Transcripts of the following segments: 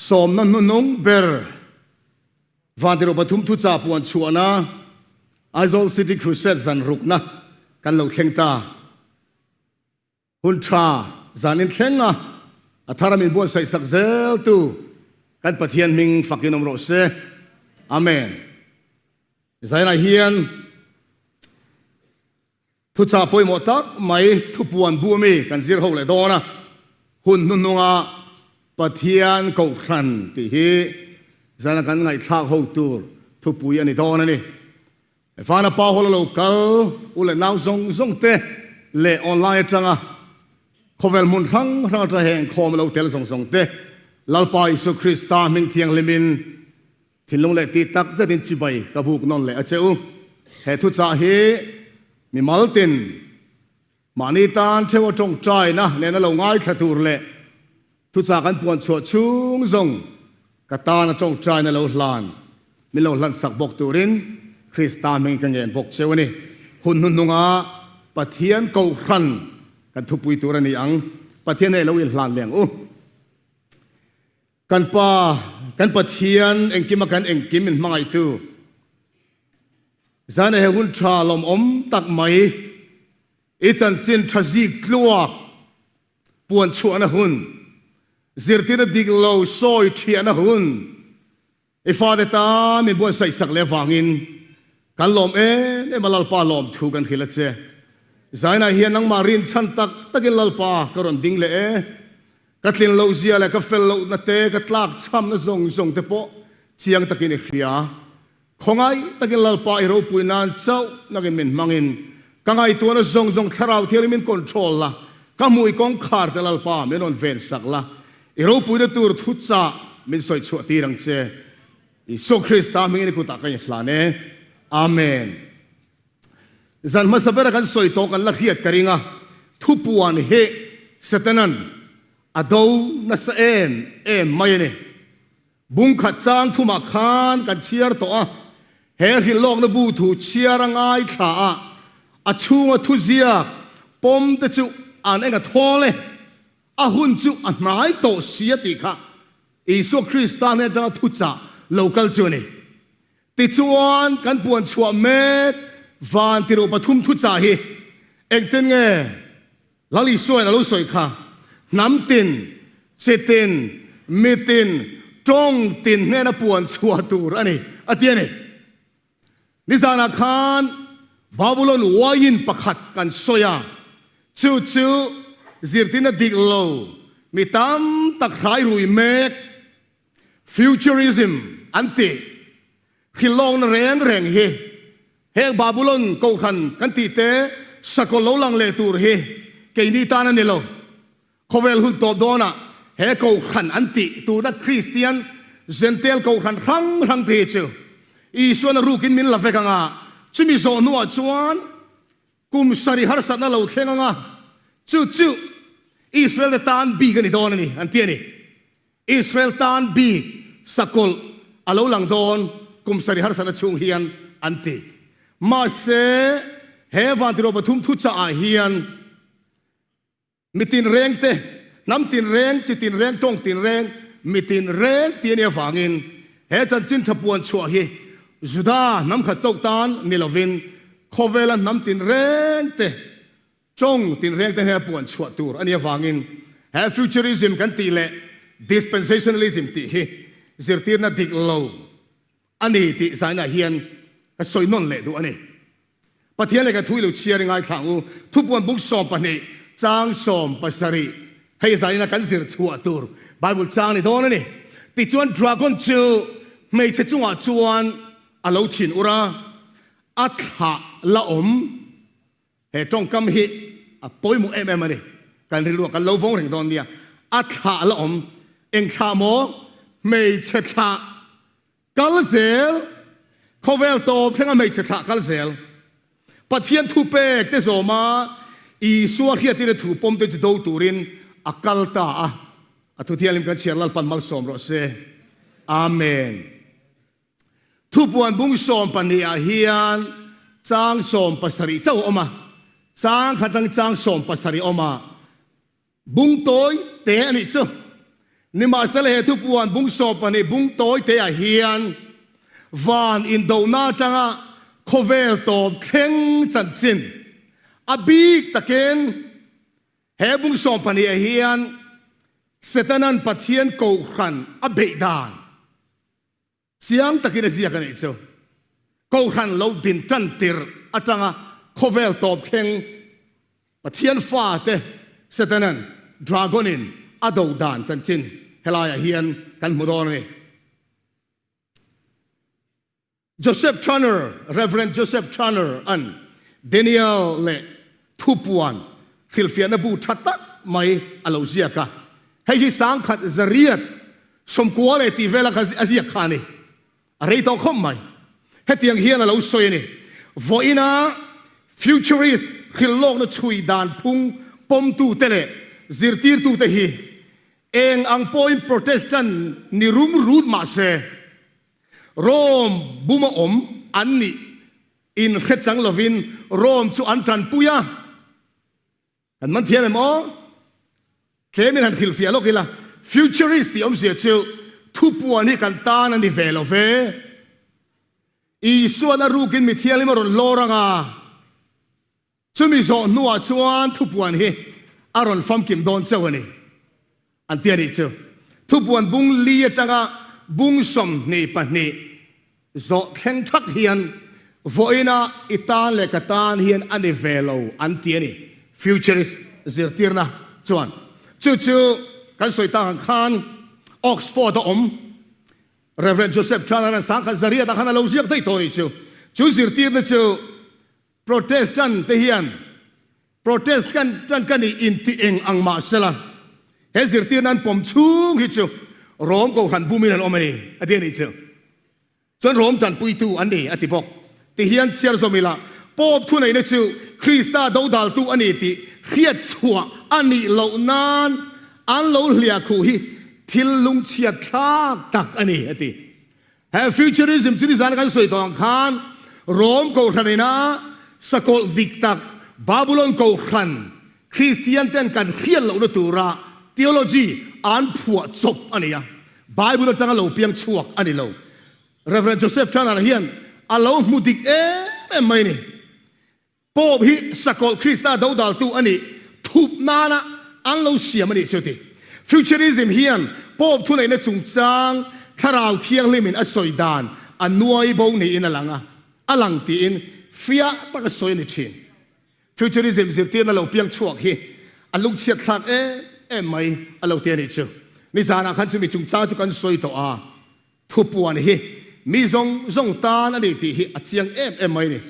Sawmna hnuhnung ber Vantirh pathum thuchah puan chhuahna Aizawl City Crusade zan rukna kan lo thleng ta. Hun tha zan in thleng a, a thar a min buatsaih sak zel tu kan Pathian hming fakin awm rawh se. Amen. Zainah hian Thuchah pawimawh tak mai thupuan bu ami kan zir ho leh dawn a, hun hnuhnunga Pathian Kohhran tih hi zana kan ngaihthlak ho tur thupui a ni dawn a ni. Vana Pa Hall a lo kal u leh nau zawng zawng te leh online atanga khawvel hmun hrang hrang atanga heng khawm a lo tel zawng zawng te Lalpa Isua Krista hming thianghlimin Thinlung leh tih tak zetin chibai ka buk nawn leh a che u. He thuchah hi mimal tin mahni tan theuh a tawngtaina nena lo ngaithla tur leh thuchah kan puan chhuah chhung zawng ka tan a tawngtaina lo hlan min lo hlan sak bawk turin Krista hming ka ngen bawk cheu a ni. Hun hnuhnunga Pathian Kohhran kan thupui tur a ni ang. Pathian hei lo inhlan leh ang u. Kan Pa, kan Pathian, engkima kan engkim min hmangaihtu, zan he hun tha lawmawm tak mai, i chanchin tha zik tluak puan chhuahna hun, zirtirna dik lo sawi thiahna hun, i fate tan min buatsaih sak leh avangin kan lawm em em a, Lalpa lawmthu kan hrilh a che. Zainah hian nangmah rinchhan tak takin Lalpa ka rawn ding leh e. Ka tlin loh zia leh ka fel lohna te, ka tlak chhamna zawng zawng te pawh chiang takin i hria. Khawngaih takin Lalpa i ropui nan chauh nakin min hmangin ka ngaihtuahna zawng zawng Thlarau Thianghlim min control la, ka hmui kawngkhar te Lalpa min rawn ven sak la, i ropuina tur thuchah min sawi chhuah tir ang che. Isua Krista hmingin i kutah ka inhlan e. Amen. Zan hmasa bera kan sawi tawh kan la hriat ka ring a, thupuan hi Satanan a do nasa em em mai a ni. Bungkhat chang thumah khan kan chhiar tawh a, he hrilhlawkna bu thu chhiar a ngaithla a, a chhunga thuziak pawm te chu an eng a thawl e, a hun chu a hnai tawh si a tih kha Isua Krista hnen atanga thuchah lo kal chu a ni. Tichuan, kan puan chhuah mek van tiruh pathum thuchah hi engtin nge Lal Isuain a lo sawi kha? Hnam tin, chi tin, mi tin, tawng tin hnena puan chhuah tur a ni, a ti a ni. Nizanah khan Babulon uaiin pakhat kan sawi a, chu chu zirtirna dik lo mi tam tak hrai rui mek Futurism an tih hrilhlawkna reng reng hi heng Babulon Kohhran kan tih te sakawlh lo lang leh tur hi keini tan a ni lo. Khawvel hun tawp dawnah he Kohhran an tih tuna Kristian Jentail Kohhran hrang hrang te hi chu Isuan a rukin min la vek ang a, chumi zawh hnuah chuan Kum sarih harsatna lo thleng anga chu chu Israel te tan bik a ni dawn a ni an ti a ni. Israel tan bik sakawlh a lo lang dawn kum sarih harsatna chhung hian an ti. Mahse he vantirh pathum thuchah ah hian Mi tinreng te, hnam tinreng, chi tinreng, tawng tinreng, mi tinreng ti a nih avangin he chanchin tha puan chhuah hi Juda hnam khat chauh tan ni lovin khawvela hnam tinreng te, tawng tinreng te hnena puan chhuah tur a nih avangin he futurism kan tih leh dispensationalism tih hi zirtirna dik lo a ni tih zainah hian ka sawi nawn leh duh a ni. Pathian leh ka thu i lo chhiar i ngaithla ang u. Thupuan buk 12 chang 70 hei zaina kan zir chhuah tur Bible chang ni dawn a ni. Tichuan dragon chu hmeichhe chungah chuan a lo thin ur a, a thlah la awm. He tawngkam hi a pawimawh em em a ni. Kan rilruah kan lo vawng reng dawn nia. A thlah la awm. Eng thlah maw? Hmeichhe thlah kal zel. Khawvel tawp thlenga hmeichhe thlah kal zel. Pathian thu pek te zawma Isua hriatin a thu pawm te chu do turin a kal ta a. A thu thianghlim kan chhiar Lalpan malsawm rawh se. Amen. Thupuan bung 12 ah hian chang 70 chauh a awm a, chang khat atang chang 70 awm a, bung tawi te a nih chu. Nimahsela he thupuan bung 12 bung tawi te ah hian van indona atanga khawvel tawp thleng chanchin a bik takin he bung 12 ah hian Setanan Pathian kohhran a beih dan Chiang takin a ziak a nih chu. Kohhran lo din tan tirh atanga khawvel tawp thleng Pathian fate Setanan Dragon-in a do dan chanchin helaiah hian kan hmu dawn a ni. Joseph Turner, Rev. Joseph Turner an Daniel leh Thupuan hrilhfiahna bu tha tak mai a lo ziak a. Hei hi sangkhat zariat 90 leh tih vela kha a ziak kha a ni. A rei tawh khawp mai. Hetiang hian a lo sawi a ni. Vawiina Futurist hrilhlawkna chhui dan phung pawmtute leh zirtirtute hi eng ang pawhin Protestant ni rum rut mah se, Rome buma awm an nih in hre chang lovin Rome chu an tanpui a. Kan man thiam em aw? Tlemin han hrilhfiah lawk ila, Futurist tih awmzia chu thupuan hi kan tan a ni ve lo ve. Isuan a rukin mi thianghlim a rawn hlawr ang a. Chumi zawh hnuah chuan thupuan hi a rawn famkim dawn chauh a ni, an ti a nih chu. Thupuan bung li atanga bung 22 zawh thleng thak hian vawiina i tan leh ka tan hian a ni ve lo an ti a ni, Futurist zirtirna chuan. Chu chu kan sawi tak ang khan Oxford a awm Rev. Joseph Turner-a'n 1800 khan a lo ziak daih tawh a nih chu. Chu zirtirna chu Protestant te hian Protestant ka nih inti eng ang mah sela, he zirtirna an pawm chhung hi chu Rom Kohhran bumin an awm a ni, a ti a nih chu. Chuan Rom tanpuitu an ni, a ti bawk. Ti hian chhiar zawm ila, Pope thuneihna chu Krista dodaltu a ni tih hriat chhuah a nih loh nan an lo hliah khuh hi thil lungchhiat thlak tak a ni, a ti. He futurism chu nizan kan sawi tawh ang khan Rome Kohhran ina sakawlh dik tak Babylon Kohhran Kristian ten kan hriat lohna tura theology an phuah chawp a ni a, Bible atanga lo piang chhuak a ni lo. Rev. Joseph Turner hian a lo hmu dik em em mai a ni. Pope hi sakawlh Krista dodaltu a nih thup nana an lo siam a nih chu ti. Futurism hian Pope thuneihna chungchang Thlarau Thianghlimin a sawi dan a nuai bo niin a lang a, a lang tiin fiah taka sawi a ni thin. Futurism zirtirna lo piang chhuak hi a lungchhiat thlak em em mai a lo ti a nih chu. Nizanah khan chumi chungchang chu kan sawi tawh a, thupuan hi mi zawng zawng tan a ni tih hi a chiang em em mai a ni.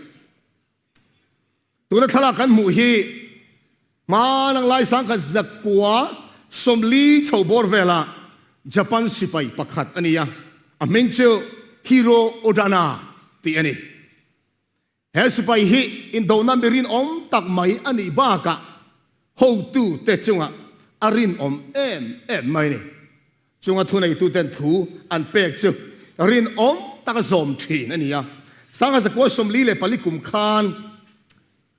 Tuna thlalak kan hmuh hi hmanang lai 1940 chho bawr vela Japan sipai pakhat a ni a, a hming chu Hiro Odana tih a ni. He sipai hi indona mi rinawm tak mai a nih bakah hotute chungah a rinawm em em mai a ni. Chunga thuneituten thu an pek chu rinawm taka zawm thin a ni a. 1944 kum khan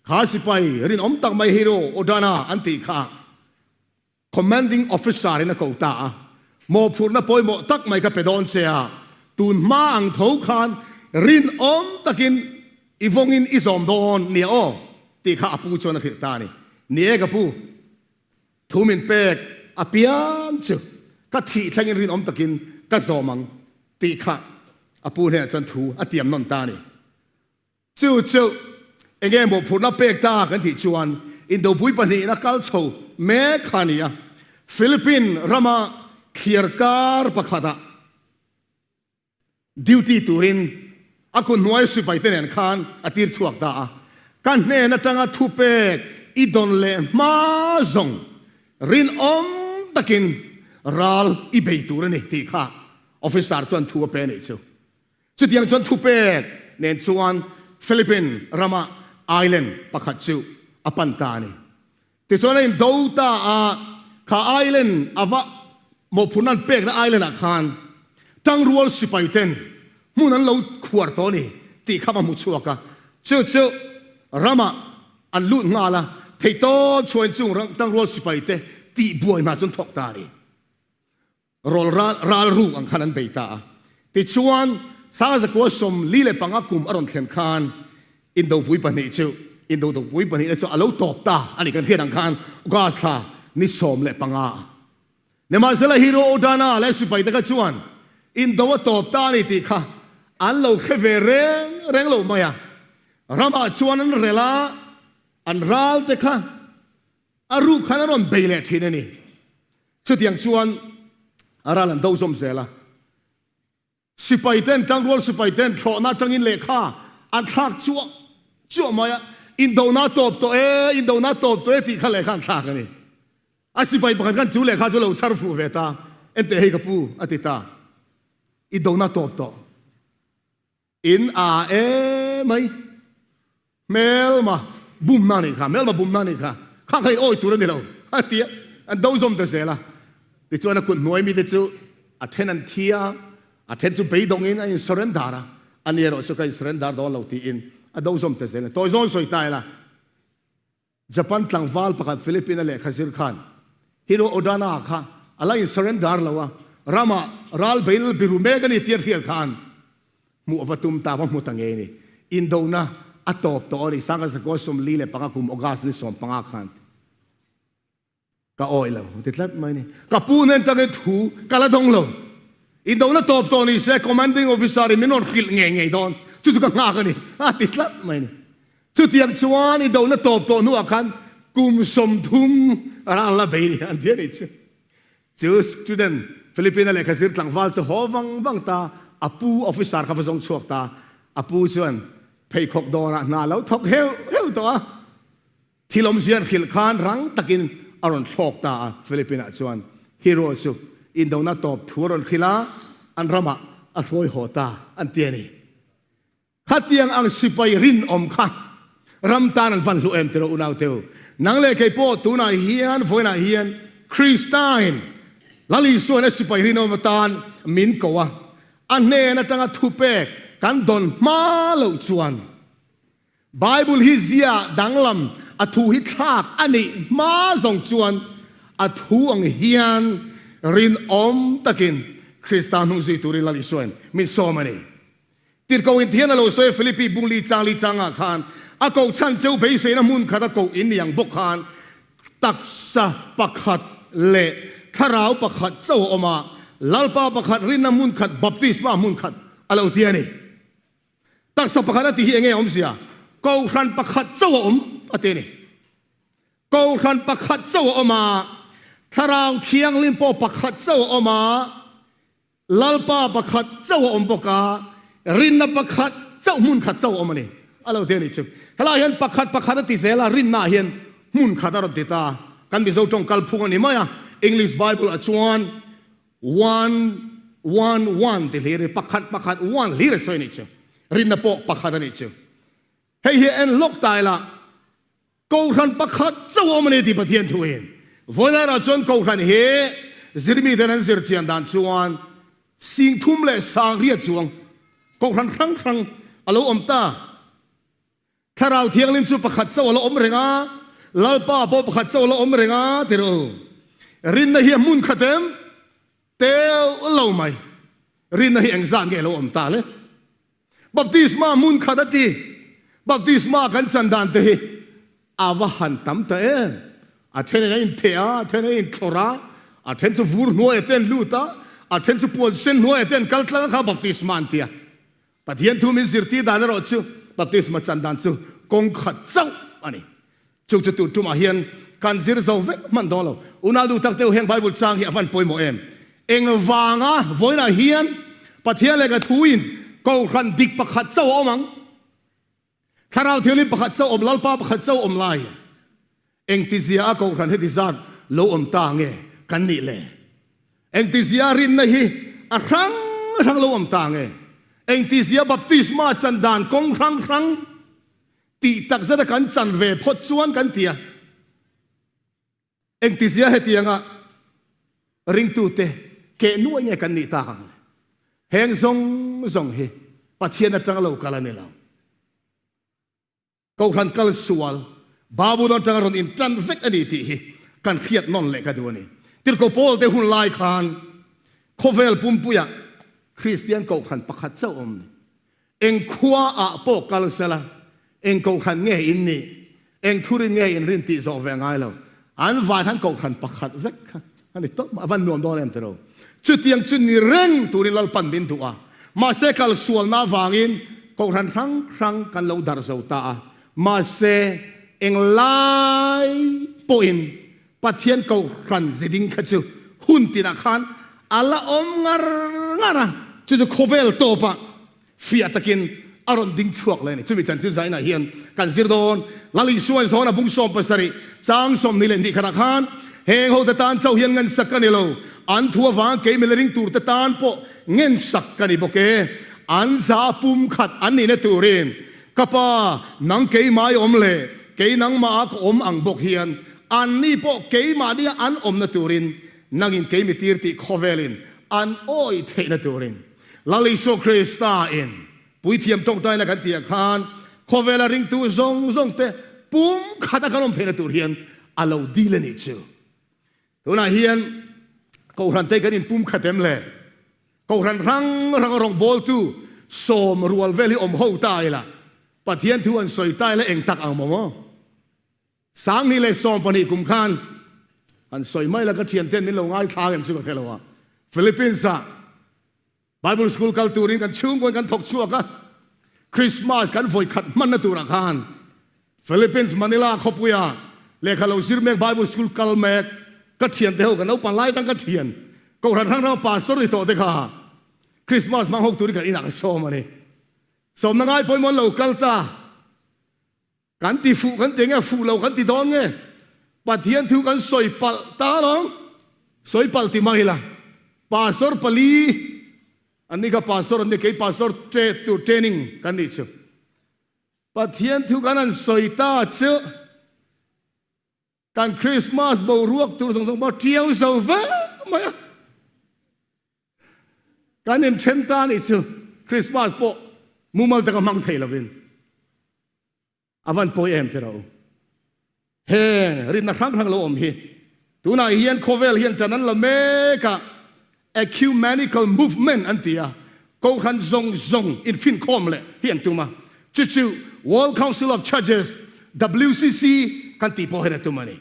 kha sipai rinawm tak mai Hiro Odana an tih kha Commanding Officer in a ko ta a, mawhphurhna pawimawh tak mai ka pe dawn che a, tun hma ang tho khan rinawm takin i vawngin i zawm dawn nia aw tih kha a pu chuan a hrilh ta a ni. Ni e ka pu. Thu min pek a piang chu ka thih thlengin rinawm takin ka zawm ang tih kha a pu hnenah chuan thu a tiam nawn ta a ni. Chu chu enge mawhphurhna pek ta kan tih chuan Indopui pahnihna kal chho mek kha a ni a, Philippine rama thliar kar pakhatah Duty turin a kut hnuai sipai te nen khan a tir chhuak ta a. Ka hnen atanga thupek i dawn leh hma zawng rinawm takin ral i bei tur a ni tih kha officer chuan thu a pe a nih chu. Chutiang chuan thupek nen chuan Philippine rama island pakhat chu a pan ta a ni. Tichuan a indo ta a, kha island a va mawhphurhna an pekna island ah khan tangrual sipai ten hmun an lo khuar tawh a ni tih kha va hmu chhuak a, chu chu ramah an lut nghal a, theihtawp chhuain chung tangrual sipai te tihbuai hna chu an thawk ta a ni. Rawl ral ruk ang khan an bei ta a. Tichuan, Sangzakua 45 kum a rawn thlen khan Indopui pahnih chu Indodopui pahnihna chu a lo tawp ta a ni kan hriat ang khan August thla ni 15 a. Nimahsela Hiro Odana leh sipai te kha chuan Indo a tawp ta a ni tih kha an lo hre ve reng reng lo mai a. Ramah chuan an rel a, an ral te kha a ruk khan a rawn bei leh thin a ni. Chutiang chuan a ral an do zawm zel a. Sipai ten, tangrual sipai ten thlawhna atangin lehkha an thlak chuah chuah mai a, indona tawp tawh e, indona tawp tawh e tih kha lehkha an thlak a ni. A sipai pakhat khan chu lehkha chu lo chhar fuh ve ta, Enteh hei ka pu, a ti ta, indona tawp tawh. In a e mai. Hmelma bumna a nih kha, hmelma bumna a nih kha, kha kha in awi tur a ni lo, a ti a, an do zawm ta zel a. Tichuan a kut hnuai mite chu a then an thi a, a then chu beidawngin a in surrender a, ani erawh chu ka in surrender dawn lo tiin a do zawm ta zel a. Tawi zawn sawi ta ila. Japan tlangval pakhat Philippine a lehkha zir khan Hiro Odana kha a la in surrender lo a, ramah ral beil biru mek a ni tih a hriat khan hmuh a va tum ta, va hmu ta ngei a ni. Indona a tawp tawh a ni, Sangha Zakua 45 kum August ni 15 khan. Ka awih lo ti tlat mai ni. Ka pu hnen tangin thu ka la dawng lo. Indona tawp tawh ni se commanding officer in min rawn hrilh ngei ngei dawn. Chu chu ka nghak a ni a ti tlat mai ni. Chutiang chuan indona tawp tawh hnuah khan kum 30 ral la bei ni an ti a nih chu. Chu student Philippine a lehkha zir tlangval chu haw vang vang ta, a pu officer kha va zawng chhuak ta. A pu chuan pheikhawk dawrah hna lo thawk heuh heuh tawh a. Thil awmzia an hrilh khan rang takin a rawn thlawk ta a, Philippine-ah chuan hero chu indona tawp thu a rawn hrilh a, an ramah a hruai haw ta an ti a ni. Khatiang ang sipai rinawm kha ram tan an van hlu em tiraw unauteu? Nang leh kei pawh tunah hian vawiinah hian Kristain Lal Isuain a sipai rinawm atan min ko a, a hnen atanga thupek kan dawn hma loh chuan Bible hi zia danglam a thu hi thlak a neih hma zawng chuan a thu ang hian rinawm takin Krista hnung zui turin Lal Isuain min sawm a ni. Tirhkoh in thian a lo sawi a Philippi bung li chang li changah khan a koh chhan cheu beiseina hmun khat a koh in ni ang bawk khan taksa pakhat leh thlarau pakhat chauh a awm a, Lalpa pakhat rinna hmun khat baptisma hmun khat a lo ti a ni. Taksa pakhat a ti hi enge awmzia? Kohhran pakhat chauh a awm a ti a ni. Kohhran pakhat chauh a awm a, Thlarau Thianghlim pawh pakhat chauh a awm a, Lalpa pakhat chauh a awm bawk a, rinna pakhat chauh hmun khat chauh a awm a ni. A lo ti a ni chu. Helaiah hian pakhat pakhat a ti zel a, rinnaah hian hmun khat a rawn ti ta. Kan Mizo tawng kalphung a ni mai a, English Bible ah chuan One, one, one ti hlir hi pakhat, pakhat, one hlir a sawi a nih chu. Rinna pawh pakhat a nih chu. Hei hi en lawk ta ila, Kohhran pakhat chauh a awm a ni tih Pathian thu in. Vawilairah chuan Kohhran hi zirmi ten an zir chian dan chuan sing thum leh sang riat chuang Kohhran hrang hrang a lo awm ta. Thlarau Thianghlim chu pakhat chauh a la awm reng a, Lalpa pawh pakhat chauh a la awm reng a, ti rawh u. Rinna hi a hmun khat em? Teuh lo mai. Rinna hi engzat nge lo awm ta le? Baptisma hmun khat a ti. Baptisma kan chan dan te hi a va han tam ta em? A then in a intheh a, a then a inthlawrh a, a then chu vur hnuaiah te an lut a, a then chu puan sen hnuaiah te an kal tlang a kha baptisma an ti a. Pathian thu min zirtir dan erawh chu baptisma chan dan chu kawng khat chauh a ni. Chu chu tun tumah hian kan zir zo vek hman dawn lo. Unau duh tak deuh heng Bible chang hi a van pawimawh em? Engvanga vawiinah hian Pathian lehkha thuin Kohhran dik pakhat chauh a awm ang? Thlarau Thianghlim pakhat chauh awm, Lalpa pakhat chauh awm lai engtizia a Kohhran heti zat lo awm ta nge kan nih le? Engtizia rinna hi a hrang hrang lo awm ta nge? Engtizia baptisma chan dan kawng hrang hrang tih tak zeta kan chan ve phawt chuan kan ti a? Engtizia hetianga ringtute keh nuai nge kan nih tak ang le? Heng zawng zawng hi Pathian atanga lo kal a ni lo. Kohhran kal sual Babulon atanga rawn intan vek a ni tih hi kan hriat nawn leh ka duh a ni. Tirhkoh Paul te hun lai khan. Khawvel pumpuiah Kristian kohhran pakhat chauh awm ni. Eng khua ah pawh kal sela, eng kohhran nge in nih, eng thurin nge in rin tih zawh ve a ngai lo. An vai khan kohhran pakhat vek kha a ni tawp mai. A van nuam dawn em tiraw? Chutiang chu ni reng turin Lalpan min duh a. Mahse kal sualna avangin kohhran hrang hrang kan lo darh zo ta a. Mahse eng lai pawhin Pathian kohhran ziding kha chu hun tinah khan a la awm ngar ngar a, chu chu khawvel tawpah fiah takin a rawn ding chhuak leh a ni. Chumi chan chu zainah hian kan zir dawn. Lal Isua'n Zawna bung 70 chang 22 khatah khan, Heng hote tan chauh hian ngensak ka ni lo, an thu avanga kei mila ring turte tan pawh ngensak ka ni bawk e. An za pum khat an nihna turin Ka pa, nang keimah i awm le, kei nangmah a ka awm ang bawk hian, anni pawh keimahnia an awmna turin, nangin kei mi tir tih khawvelin an awi theihna turin. Lal Isua Krista in puithiam tawngtaina kan tihah khan khawvela ringtu zawng zawng te pum khata kan awm theihna tur hian a lo dil a nih chu. Tunah hian Kohhran te kan inpum khat em le? Kohhran hrang hrang a rawngbawltu sawm rual vel hi awm ho ta ila, Pathian thu an sawi ta ila eng tak ang maw maw? 2012 kum khan an sawi mai la ka thianten min lo ngaithla em chu ka hre lo a, Philippines ah Bible School kal turin kan chhungkawn kan thawk chhuak a, Christmas kan vawi khat hmanna turah khan Philippines Manila khawpuia lehkha lo zir mek Bible School kal mek ka thiante ho ka naupang lai atang ka thian Kohhran hrang hrang pastor ni tawh te kha Christmas hmang hawk turin kan inah ka sawm a ni. Sawmna ngai pawimawh an lo kal ta. Kan ti fuh kan ti nge fuh lo kan ti dawn nge? Pathian thu kan sawi palh ta alawm. Sawi palh ti mai ila. Pastor pali an ni kha pastor an ni kei pastor tre tur training kan nih chu. Pathian thu kan han sawi ta chu Kan Christmas boruak tur zawng zawng pawh tiau zo vek mai a. Kan inthen ta nih chu Christmas pawh mumal taka hmang thei lovin a van pawi em tiraw u. Heng rinna hrang hrang lo awm hi tunah hian khawvel hian ṭan an la mek a, Ecumenical Movement an ti a, Kohhran zawng zawng infinkhawm leh hi an tum a, chu chu World Council of Churches, WCC, kan tih pawh hian a tum a ni.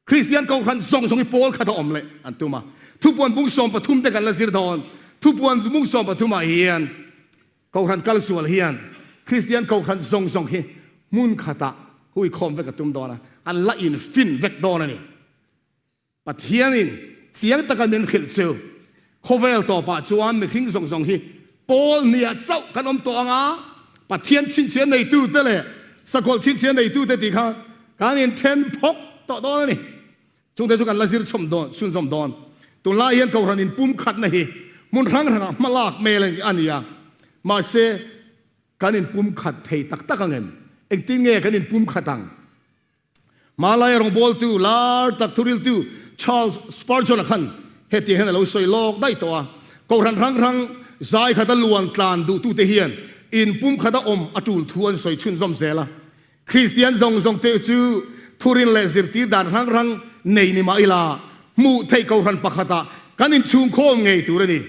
Kristian Kohhran zawng zawng hi pawl khat a awm leh an tum a. Thupuan bung 13 te kan la zir dawn. Thupuan bung 13 ah hian Kohhran kalsual hian Kristian Kohhran zawng zawng hi hmun khatah huikhawm vek a tum dawn a, an la infin vek dawn a ni. Pathianin chiang taka min hrilh chu, khawvel tawpah chuan mihring zawng zawng hi pawl hniah chauh kan awm tawh ang a, Pathian chhinchhiah neitute leh sakawlh chhinchhiah neitute tih kha kan inthen phawk tawh dawn a ni. Chungte chu kan la zir chhawm dawn, chhunzawm dawn. Tunlai hian Kohhran inpumkhatna hi hmun hrang hrangah hmalak hmel a ni a, mahse kan inpumkhat thei tak tak ang em? Engtin nge kan inpumkhat ang? Hmalai rawngbawltu lar tak thuriltu Charles Spurgeon-a khan hetiang hian a lo sawi lawk daih tawh a, Kohhran hrang hrang zai khata luan tlan duhtute hian in pum khata awm a tul thu an sawi chhunzawm zel a. Kristian zawng zawng te chu thurin leh zirtir dan hrang hrang nei ni mah ila hmuh theih kohhran pakhatah kan inchhungkhawm ngei tur a ni.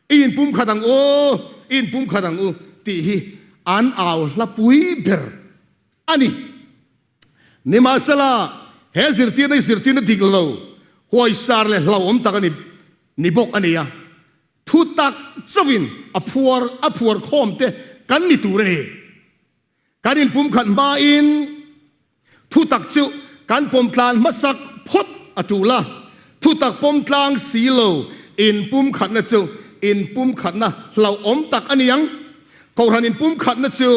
I inpum khat ang u, i inpum khat ang u tih hi an au hlapui ber a ni. Nimahsela, he zirtirna hi zirtirna dik lo, huaisar leh hlauhawm tak a ni ni bawk a ni a. Thu tak chauhin a phuar a phuar khawm te kan ni tur a ni. Kan inpumkhat hmain thu tak chu kan pawm tlan hmasak phawt a tul a. Thu tak pawm tlang si lo inpumkhatna chu inpumkhatna hlauhawm tak a ni ang. Kohhran inpumkhatna chu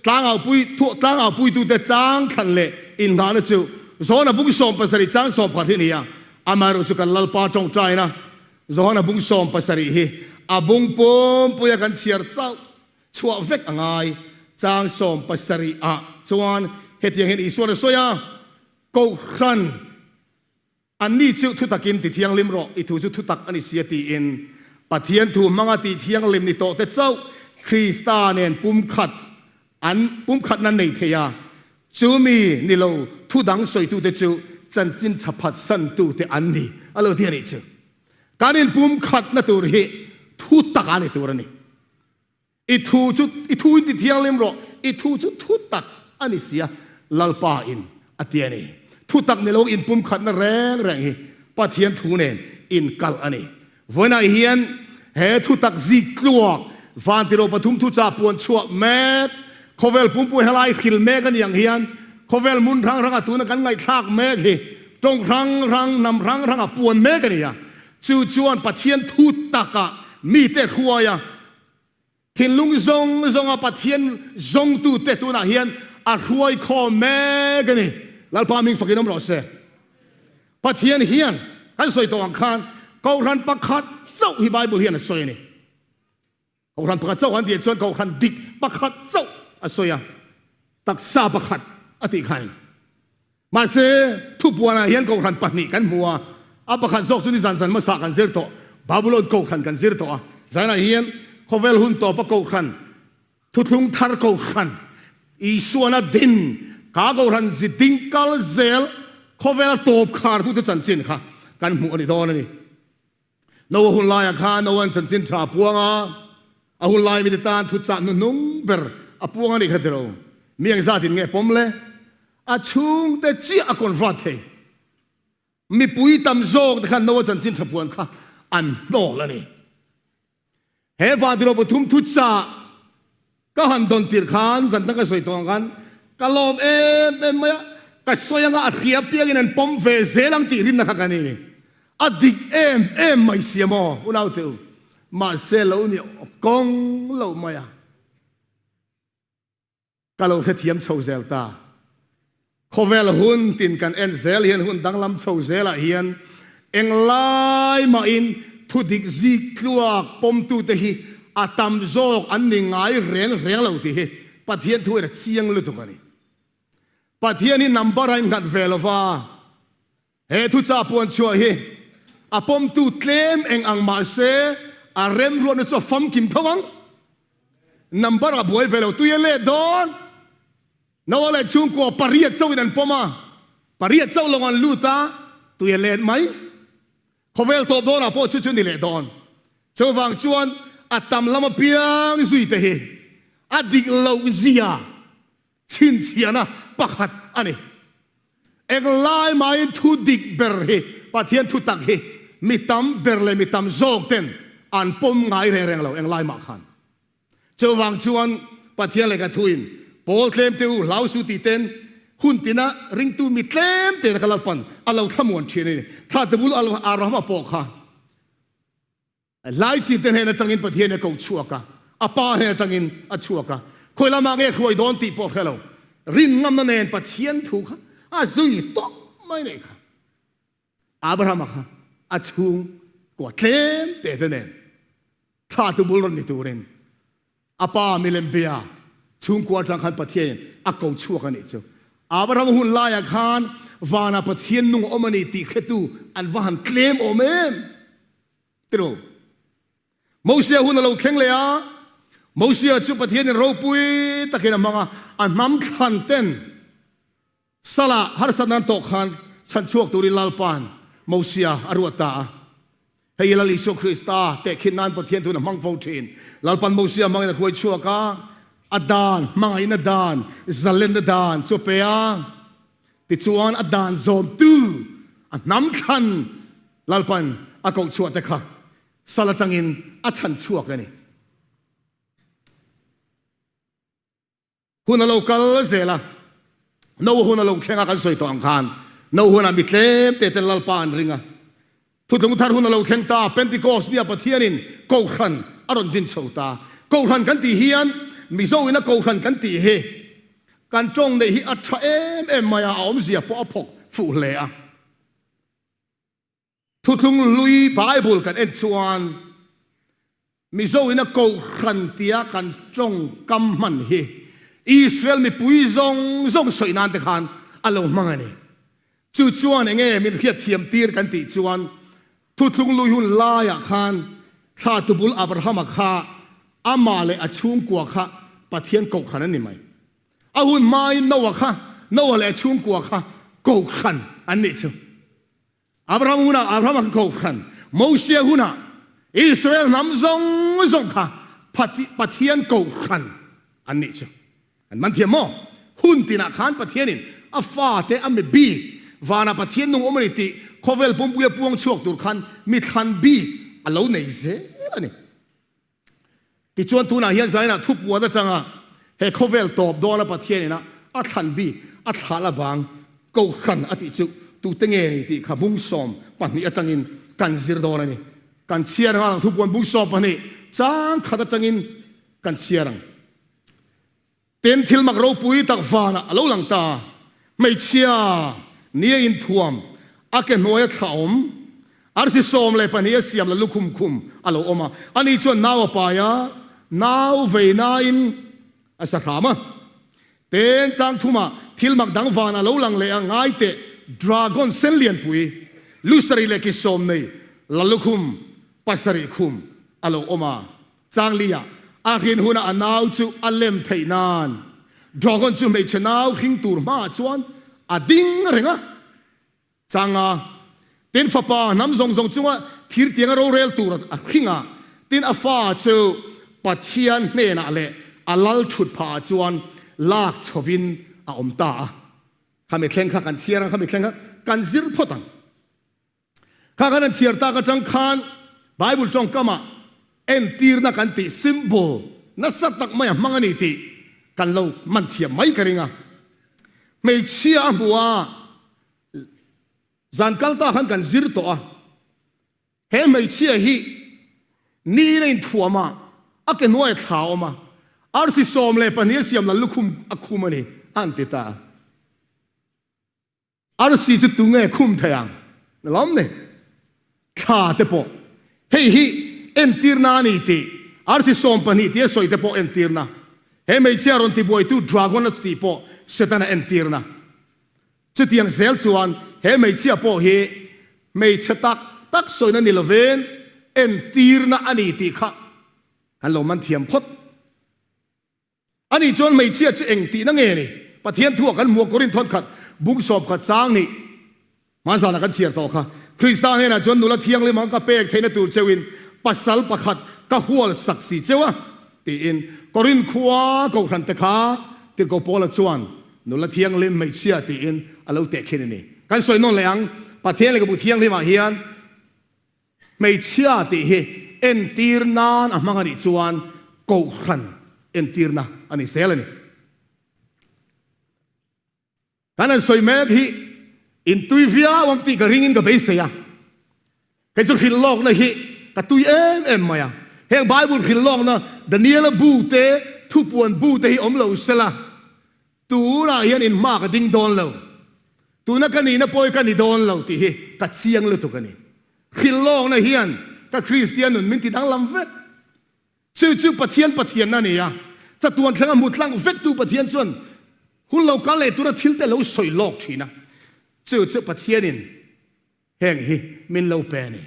tlangaupui tlangaupuitute chang thlan leh inngahna chu Johana bung 17 chang 11 hi a ni a. Amaherawhchu chu kan Lalpa tawngtaina Johana bung 17 hi a bung pumpuia kan chhiar chauh chhuah vek a ngai. Chang 70 ah chuan hetiang hian Isuan a sawi a, Kohhran Anni chu thutakin ti thianghlim rawh, i thu chu thutak a ni si a tiin Pathian thu hmanga tih thianghlim ni tawh te chauh Krista nen pumkhat an pumkhatna nei thei a, chumi ni lo thu dang sawitute chu chanchin tha phatsan tute an ni a lo ti a nih chu. Kan inpumkhatna tur hi thu tak a ni tur a ni. I thu chu i thu in ti thianghlim rawh, i thu chu thu tak a ni sia, Lalpa in a ti a ni. Thu tak ni lo inpumkhatna reng reng hi Pathian thu nen inkalh a ni. Vawiinah hian he thu tak zik tluak Vantiro pathum thuchah puan chhuah mek, khawvel pumpui helai hril mek a ni ang hian khawvel hmun hrang hranga tuna kan ngaihthlak mek hi tawng hrang hrang, hnam hrang hranga puan mek a ni a. Chu chuan Pathian thu takah mite hruaia Thinlung zawng zawnga Pathian zawngtute tunah hian a hruai khawm mek a ni. Lalpa hming fakin awm rawh se. Pathian hian kan sawi tawh ang khan Kohhran pakhat chauh hi Bible hian a sawi a ni. Kohhran pakhat chauh an tih chuan Kohhran dik pakhat chauh a sawi a, taksa pakhat a tih kha a ni. Mahse, thupuanah hian kohhran pahnih kan hmu a, a pakhat zawk chu nizan zan hmasa kan zir tawh, Babulon kohhran kan zir tawh a. Zanah hian khawvel hun tawpa kohhran, thuthlung thar kohhran, Isuana din, ka kohhran zi ding kal zel khawvela tawp khartute chanchin kha kan hmuh a ni dawn a ni. Noa hun laiah khan Noa'n chanchin tha a puang a, a hun lai mite tan thuchah hnuhnung ber a puang a nih kha tiro. Mi engzatin nge pawm le? A chhungte chiah a convert thei. Mipui tam zawk te khan Noa chanchin tha puan kha an hnawl a ni. He Vantiro pathum thuchah ka han dawn tir khan zan dang ka sawi tawh ang khan ka lawm em em mai a, ka sawi anga a hria piangin an pawm ve zel ang tih rinna kha ka ni. A dik em em mai sia maw unau te u, mahse lo ni kawng lo mai a. Ka lo hrethiam chho zel ta. Khawvel hun tin kan en zel hian hun danglam chho zelah hian englai mahin thudik zik tluak pawmtute hi a tam zawk an ni ngai reng reng lo tih hi Pathian thu in a chiang lutuk a ni. Pathian hi number a innghat ve lova, he thuchah puan chhuah hi a pawmtu tlem eng ang mahse a remruatna chu a famkim tho ang. Number a buai ve lo, tui a let dawn. Noah leh chhungkua pariat chauhin an pawm a, pariat chauh lawng an lut a, tui a let mai. Khawvel tawp dawnah pawh chu chu ni leh dawn. Chuvang chuan a tam lam apiang zui te hi a dik loh zia chhinchhiahna pakhat a ni. Englai maiin thu dik ber hi, Pathian thu tak hi mi tam ber leh mi tam zawk ten an pawm ngai reng reng lo englai mah khan. Chuvang chuan Pathian lehkha thuin Pawl tlem te u hlau su tih ten hun tina ringtu mi tlem te kha Lalpan a lo thlamuan thin a ni. Thla te bul Abrahama pawh kha Lai chi te hnen atangin Pathian a ko chhuak a, a pa hnen atangin a chhuak a, khawi lamah nge hruai dawn tih pawh hre lo, rin ngamna nen Pathian thu kha a zui tawp mai nei kha. Abrahama kha a chhung kua tlem te te nen thla tu bul rawn ni turin A pa milem bia chhungkua atang khan Pathianin a ko chhuak a nih chu. Abraham hun laiah khan vanah Pathian nung a awm a ni tih hretu an va han tlem awm em? Tiro. Mosia hun a lo thleng leh a, Mosia chu Pathianin ropui takin a hmang a, a hnam thlan ten Salah harsatna an tawh khan chhan chhuak turin Lalpa'n Mosia a ruat ta a. Hei hi Lal Isua Krista tehkhin nan Pathian tun a hmang fo thin. Lalpa'n Mosia hmangin a hruai chhuak a, a dan, hmangaihna dan, zalenna dan chu a pe a. Tichuan a dan zawmtu, a hnam thlan Lalpa'n a koh chhuah te kha sal atangin a chhan chhuak a ni. Hun a lo kal zel a, no hun a lo thleng a, kan sawi tawh ang khan no hunah mi tlem te ten Lalpa an ring a. Thutlung thar hun a lo thleng ta, Pentecost nia Pathianin Kohhran a rawn din chho ta. Kohhran kan tih hian Mizo ina Kohhran kan tih hi kan tawng neih hi a tha em em mai a, a awmzia pawh a phawk fuh hle a. Thutlung hlui Bible kan en chuan Mizo in a Kohhran tia kan tawngkam hman hi Israel mipui zawng zawng sawi nan te khan a lo hmang a ni. Chu chuan enge min hriatthiam tir kan tih chuan Thutlung hlui hun laiah khan thla tubul Abrahama kha amah leh a chhungkua kha Pathian Kohhran a ni mai. A hun hmain Noah kha Noah leh a chhungkua kha Kohhran an nih chu. Abraham hunah Abraham a kha Kohhran. Mosia hunah Israel hnam zawng zawng kha Pathian kohhran an nih chu. An man thiam maw? Hun tinah khan Pathianin a fate a mi bik, vanah Pathian nung awm a ni tih khawvel pumpuia puang chhuak tur khan mi thlan bik a lo nei zel a ni. Tichuan tunah hian Zainah thupuan atanga he khawvel tawp dawna Pathianin a a thlan bik a thlah avang kohhran a tih chu tute nge ni tih kha bung 12 atangin kan zir dawn a ni. Kan chhiar nghal ang thupuan bung 12 chang khat atangin kan chhiar ang. Tin, thil mak ropui tak vanah a lo lang ta. Hmeichhia nia inthuam, a ke hnuaia thla awm, arsi 12 a siam la lukhum khum a lo awm a. Ani chuan nau a pai a, nau veinain a sa hram a. Tin, chang thumah thil mak dang vanah a lo lang leh a, ngai teh, dragon sen lianpui, lu sarih leh ki sawm nei la lukhum pasarih khum a lo awm a. Changlia a hrin hunah a nau chu a lem theih nan Dragon chu hmeichhe nau hring tur hmaah chuan a ding reng a. Changa tin fapa hnam zawng zawng chunga thir tianga rorel tur a hring a, tin a fa chu Pathian hnenah leh a lal thut phahah chuan lak chhovin a awm ta a. Khami thleng kha kan chhiar ang, khami thleng kha kan zir phawt ang. Kha kan han chhiar tak atang khan Bible tawngkamah entirna kan tih symbol nasa tak mai a hmang a ni tih kan lo man thiam mai ka ring a. Hmeichhia a hmu a, zan kal ta khan kan zir tawh a, he hmeichhia hi ni in a inthuam a, a ke hnuai a thla awm a, arsi 12 a siam lal lukhum a khum a ni a han ti ta a. Arsi chu tunge khum thei ang? Ni lawm ni. Thla te pawh. Hei hi entirna a ni tih arsi 12 tia sawi te pawh entirna. He hmeichhia rawn tibuaitu dragon a tih pawh Setana entirna. Chutiang zel chuan he hmeichhia pawh hi hmeichhe tak tak sawina ni lovin entirna a ni tih kha kan lo man thiam phawt. Ani chuan hmeichhia chu eng tihna nge ni? Pathian thu ah kan hmu a, Korinth thawn khat bung sawp khat chang nih hmanzanah kan chhiar tawh kha. Krista hnenah chuan nula thianghlim ang ka pek theihna tur cheuhin pasal pakhat ka hual sak si cheu a, tiin Korinth khua kohhran te kha Tirhkoh Paula chuan nula thianghlim hmeichhia tiin a lo tehkhin a ni. Kan sawi nawn leh ang, Pathian lehkhabu thianghlimah hian Hmeichhia tih hi entir nan a hmang a nih chuan kohhran entirna a ni zel a ni. Kan han sawi mek hi intui viau ang tih ka ringin ka beisei a. Kei chu hrilh lawkna hi ka tui em em mai a. Heng Bible hrilh lawkna Daniela bu te, Thupuan bu te hi awm lo sela Tunah hian in hma ka ding dawn lo, tuna ka nihna pawh hi ka ni dawn lo tih hi ka chiang lutuk a ni. Hrilhlawkna hian ka Kristian nun min ti danglam vek. Chu chu Pathian Pathianna a ni a, chatuan thlenga hmu tlang vektu Pathian chuan hun lo kal leh tura thil te lo sawi lawk thin a, chu chu Pathianin heng hi min lo pe a ni.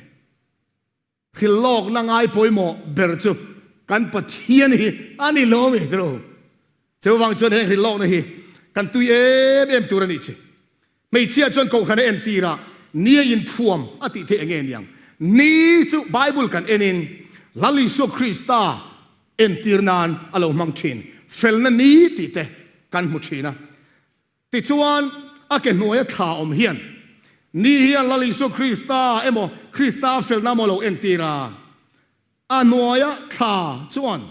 Hrilhlawkna ngai pawimawh ber chu kan Pathian hi a ni lo mi tiro. Chuvang chuan heng hrilhlawkna hi kan tui em em tur a nih chi. Hmeichhia chuan kohhran a entir a, ni a inthuam a tih theih enge niang? Ni chu Bible kan enin Lal Isua Krista entir nan a lo hmang thin. Felna ni tih te kan hmu thin a. Tichuan, a ke hnuaia thla awm hian ni hian Lal Isua Krista emaw Krista felna emaw lo entir a. A hnuaia thla chuan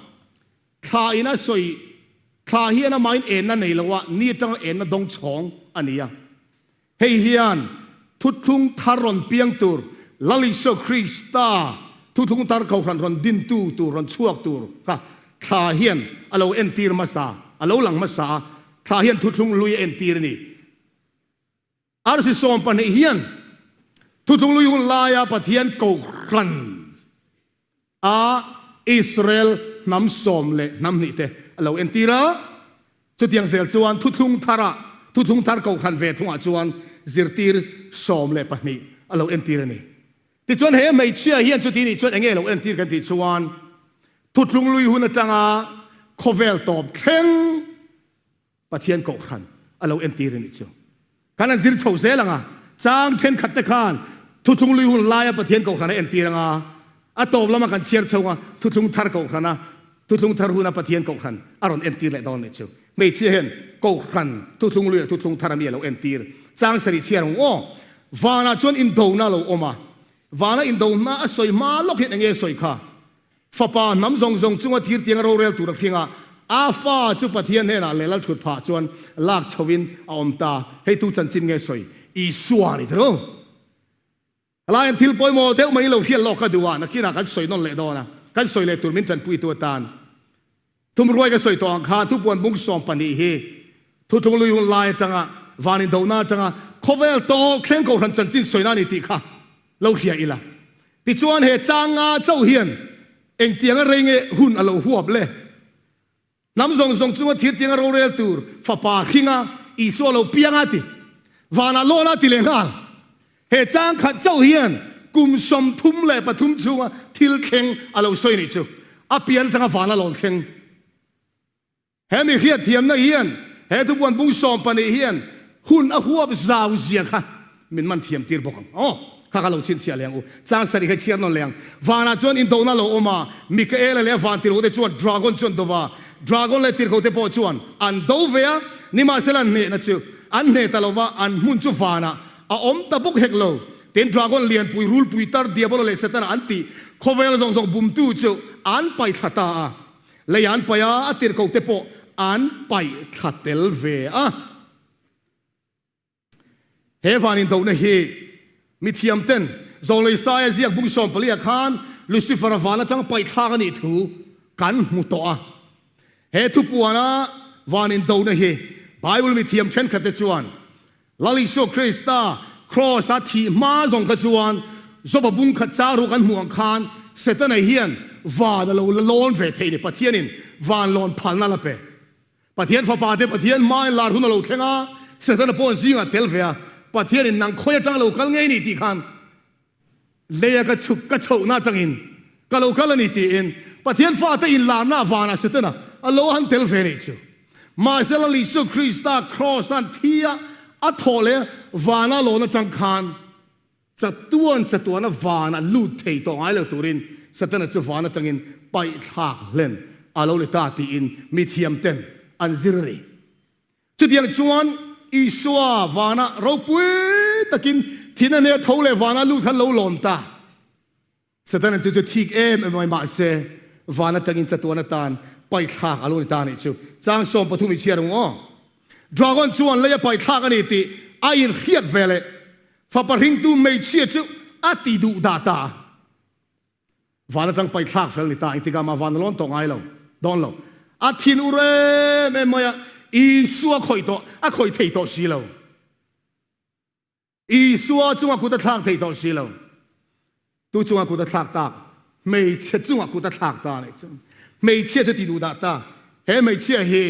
thla in a sawi thla hian amahin enna nei lo a, ni atanga enna dawng chhawng a ni a. Hei hian thuthlung thar rawn piang tur, Lal Isua Krista thuthlung thar kohhran rawn dintu tur, rawn chhuak tur kha thla hian a lo entir hmasa, a lo lang hmasa a, thla hian thuthlung lui a entir a ni. Arsi 12 hian thuthlung lui hun laia Pathian kohhran a Israel hnam sawm leh hnam hnih te a lo entir a. Chutiang zel chuan thuthlung thara thuthlung thar kohhran ve thungah chuan zirtir 12 a lo entir a ni. Tichuan he hmeichhia hian chuti nih chuan enge lo entir kan tih chuan thuthlung lui hun atanga khawvel tawp thleng Pathian kohhran a lo entir a nih chu. Kan han zir chho zel ang a, chang thenkhat te khan. Thuthlung lui hun laia Pathian kohhran a entir anga a tawp lama kan chhiar chhunga Thuthlung thar kohhrana Thuthlung thar huna Pathian kohhran a rawn entir leh dawn nih chu. Hmeichhia hian kohhran Thuthlung lui leh Thuthlung thar ami a lo entir. Chang sarih chhiar ang aw. Vanah chuan indona a lo awm a. Vana indona a sawi hma lawk hian enge a sawi kha? Fapa hnam zawng zawng chunga thir tianga rorel tur a hring a, a fa chu Pathian hnenah leh lalthut phah chuan lak chhoin a awm ta. Hei tu chanchin nge sawi? Isua a ni tho. Helai an thil pawimawh deuh mai lo hriat lawk ka duh a, nakinah kan sawi nawn leh dawn a, kan sawi leh tur min tanpuitu atan. Thumruai ka sawi tawh ang khan thupuan bung 12 hi thuthlung lui hun lai atanga van indohna atanga khawvel tawk thleng kohhran chanchin sawina a ni tih kha lo hria ila. Tichuan he changa chauh hian engtianga rei nge hun a lo huap le? Hnam zawng zawng chunga thirtianga rorel tur fapa hringa Isua lo piang a ti. Vanah lawn a ti leh nghal. He chang khat chauh hian kum 33 chhunga thil thleng a lo sawi nih chu. A pian atanga vana lawn thleng. He mi hriatthiamna hian he thupuan bung 12 hian hun a huap zau zia kha min man thiam tir bawk ang. Aw, kha ka lo chhinchhiah leh ang u. Chang sarih kha chhiar nawn leh ang. Vanah chuan indona lo awm a, Mikaela leh a van tirhkote chuan dragon chu an do va. Dragon leh tirhkote pawh chuan an do ve a, nimahsela an hnehna chu an hneh ta lo va, an hmun chu vanah a awm ta bawk hek lo. Tin, dragon lianpui, rulpui tar, Diabolo leh Setana an tih khawvel zawng zawng bumtu chu an paih thla ta a. Lei an paih a, a tirhkohte pawh an paih thla tel ve a. He van indohna hi mithiam ten Zawlei Saia ziak bung 14 ah khan Lucifer-a van atang paihthlak a nih thu kan hmu tawh a. He thupuana van indohna hi Bible mithiam thenkhat te chuan Lal Isua Krista Kraws-a thih hma zawng kha chuan Joba bung khat chang ruk an hmuh ang khan Setana hian van a lo la lawn ve thei ni, Pathianin van lawn phalna la pe. Pathian fapa te Pathian hmain lar hun a lo thleng a, Setana pawh zingah tel ve a, Pathianin nang khawi atang lo kal ngei ni tih khan leia ka chhuk ka chhohna atangin ka lo kal a ni tiin Pathian fate inlarna vanah Setana a lo han tel ve nih chu. Mahse Lal Isua Krista Kraws-an thi a a thawh leh vana lawn atang khan Chatuan chatuana van a lut thei tawh ngai lo turin Satana chu van atangin paihthlak hlen a lo ni ta tiin mithiam ten an zir a ni. Chutiang chuan Isua vana ropui takin thihna hneh tho leh vana lut khan lo lawm ta. Satana chu chu thik em em mai mahse van atangin chatuan atan paithlak a lo ni ta anih chu. Chang 13 i chhiar ang aw. Dragon chuan lei a paithlak a ni tih a inhriat ve leh fapa hringtu hmeichhia chu a ti duh dah ta a. Van atang paithlak fel ni ta engtikah mah van a lawn tawh ngai lo dawn lo. A thin ur em em mai a, Isua khawih tawh a khawih thei tawh si lo. Isua chunga kut a thlak thei tawh si lo. Tu chunga kut a thlak tak? Hmeichhe chunga kut a thlak ta anih chu. Hmeichhia chu ti duh dah ta. He hmeichhia hi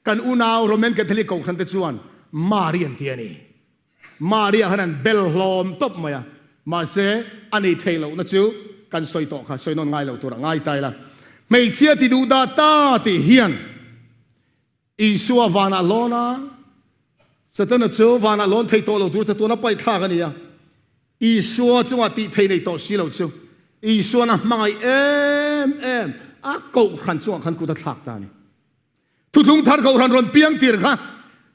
kan unau Roman Catholic kohhran te chuan Mari an ti a ni. Maria khan an bel hlawm tawp mai a. Mahse, a nei thei lohna chu kan sawi tawh kha, sawi nawn ngai lo tur a ngai ta ila. Hmeichhia ti duh dah ta tih hian Isua vanah lawn a, Setana chu vanah lawn thei tawh lo tur chatuan a paih thlak a ni a. Isua chungah tih thei nei tawh si lo chu Isuan a hmangaih em em a kohhran chungah khan kut a thlak ta a ni. Thuthlung thar kohhran rawn piang tir kha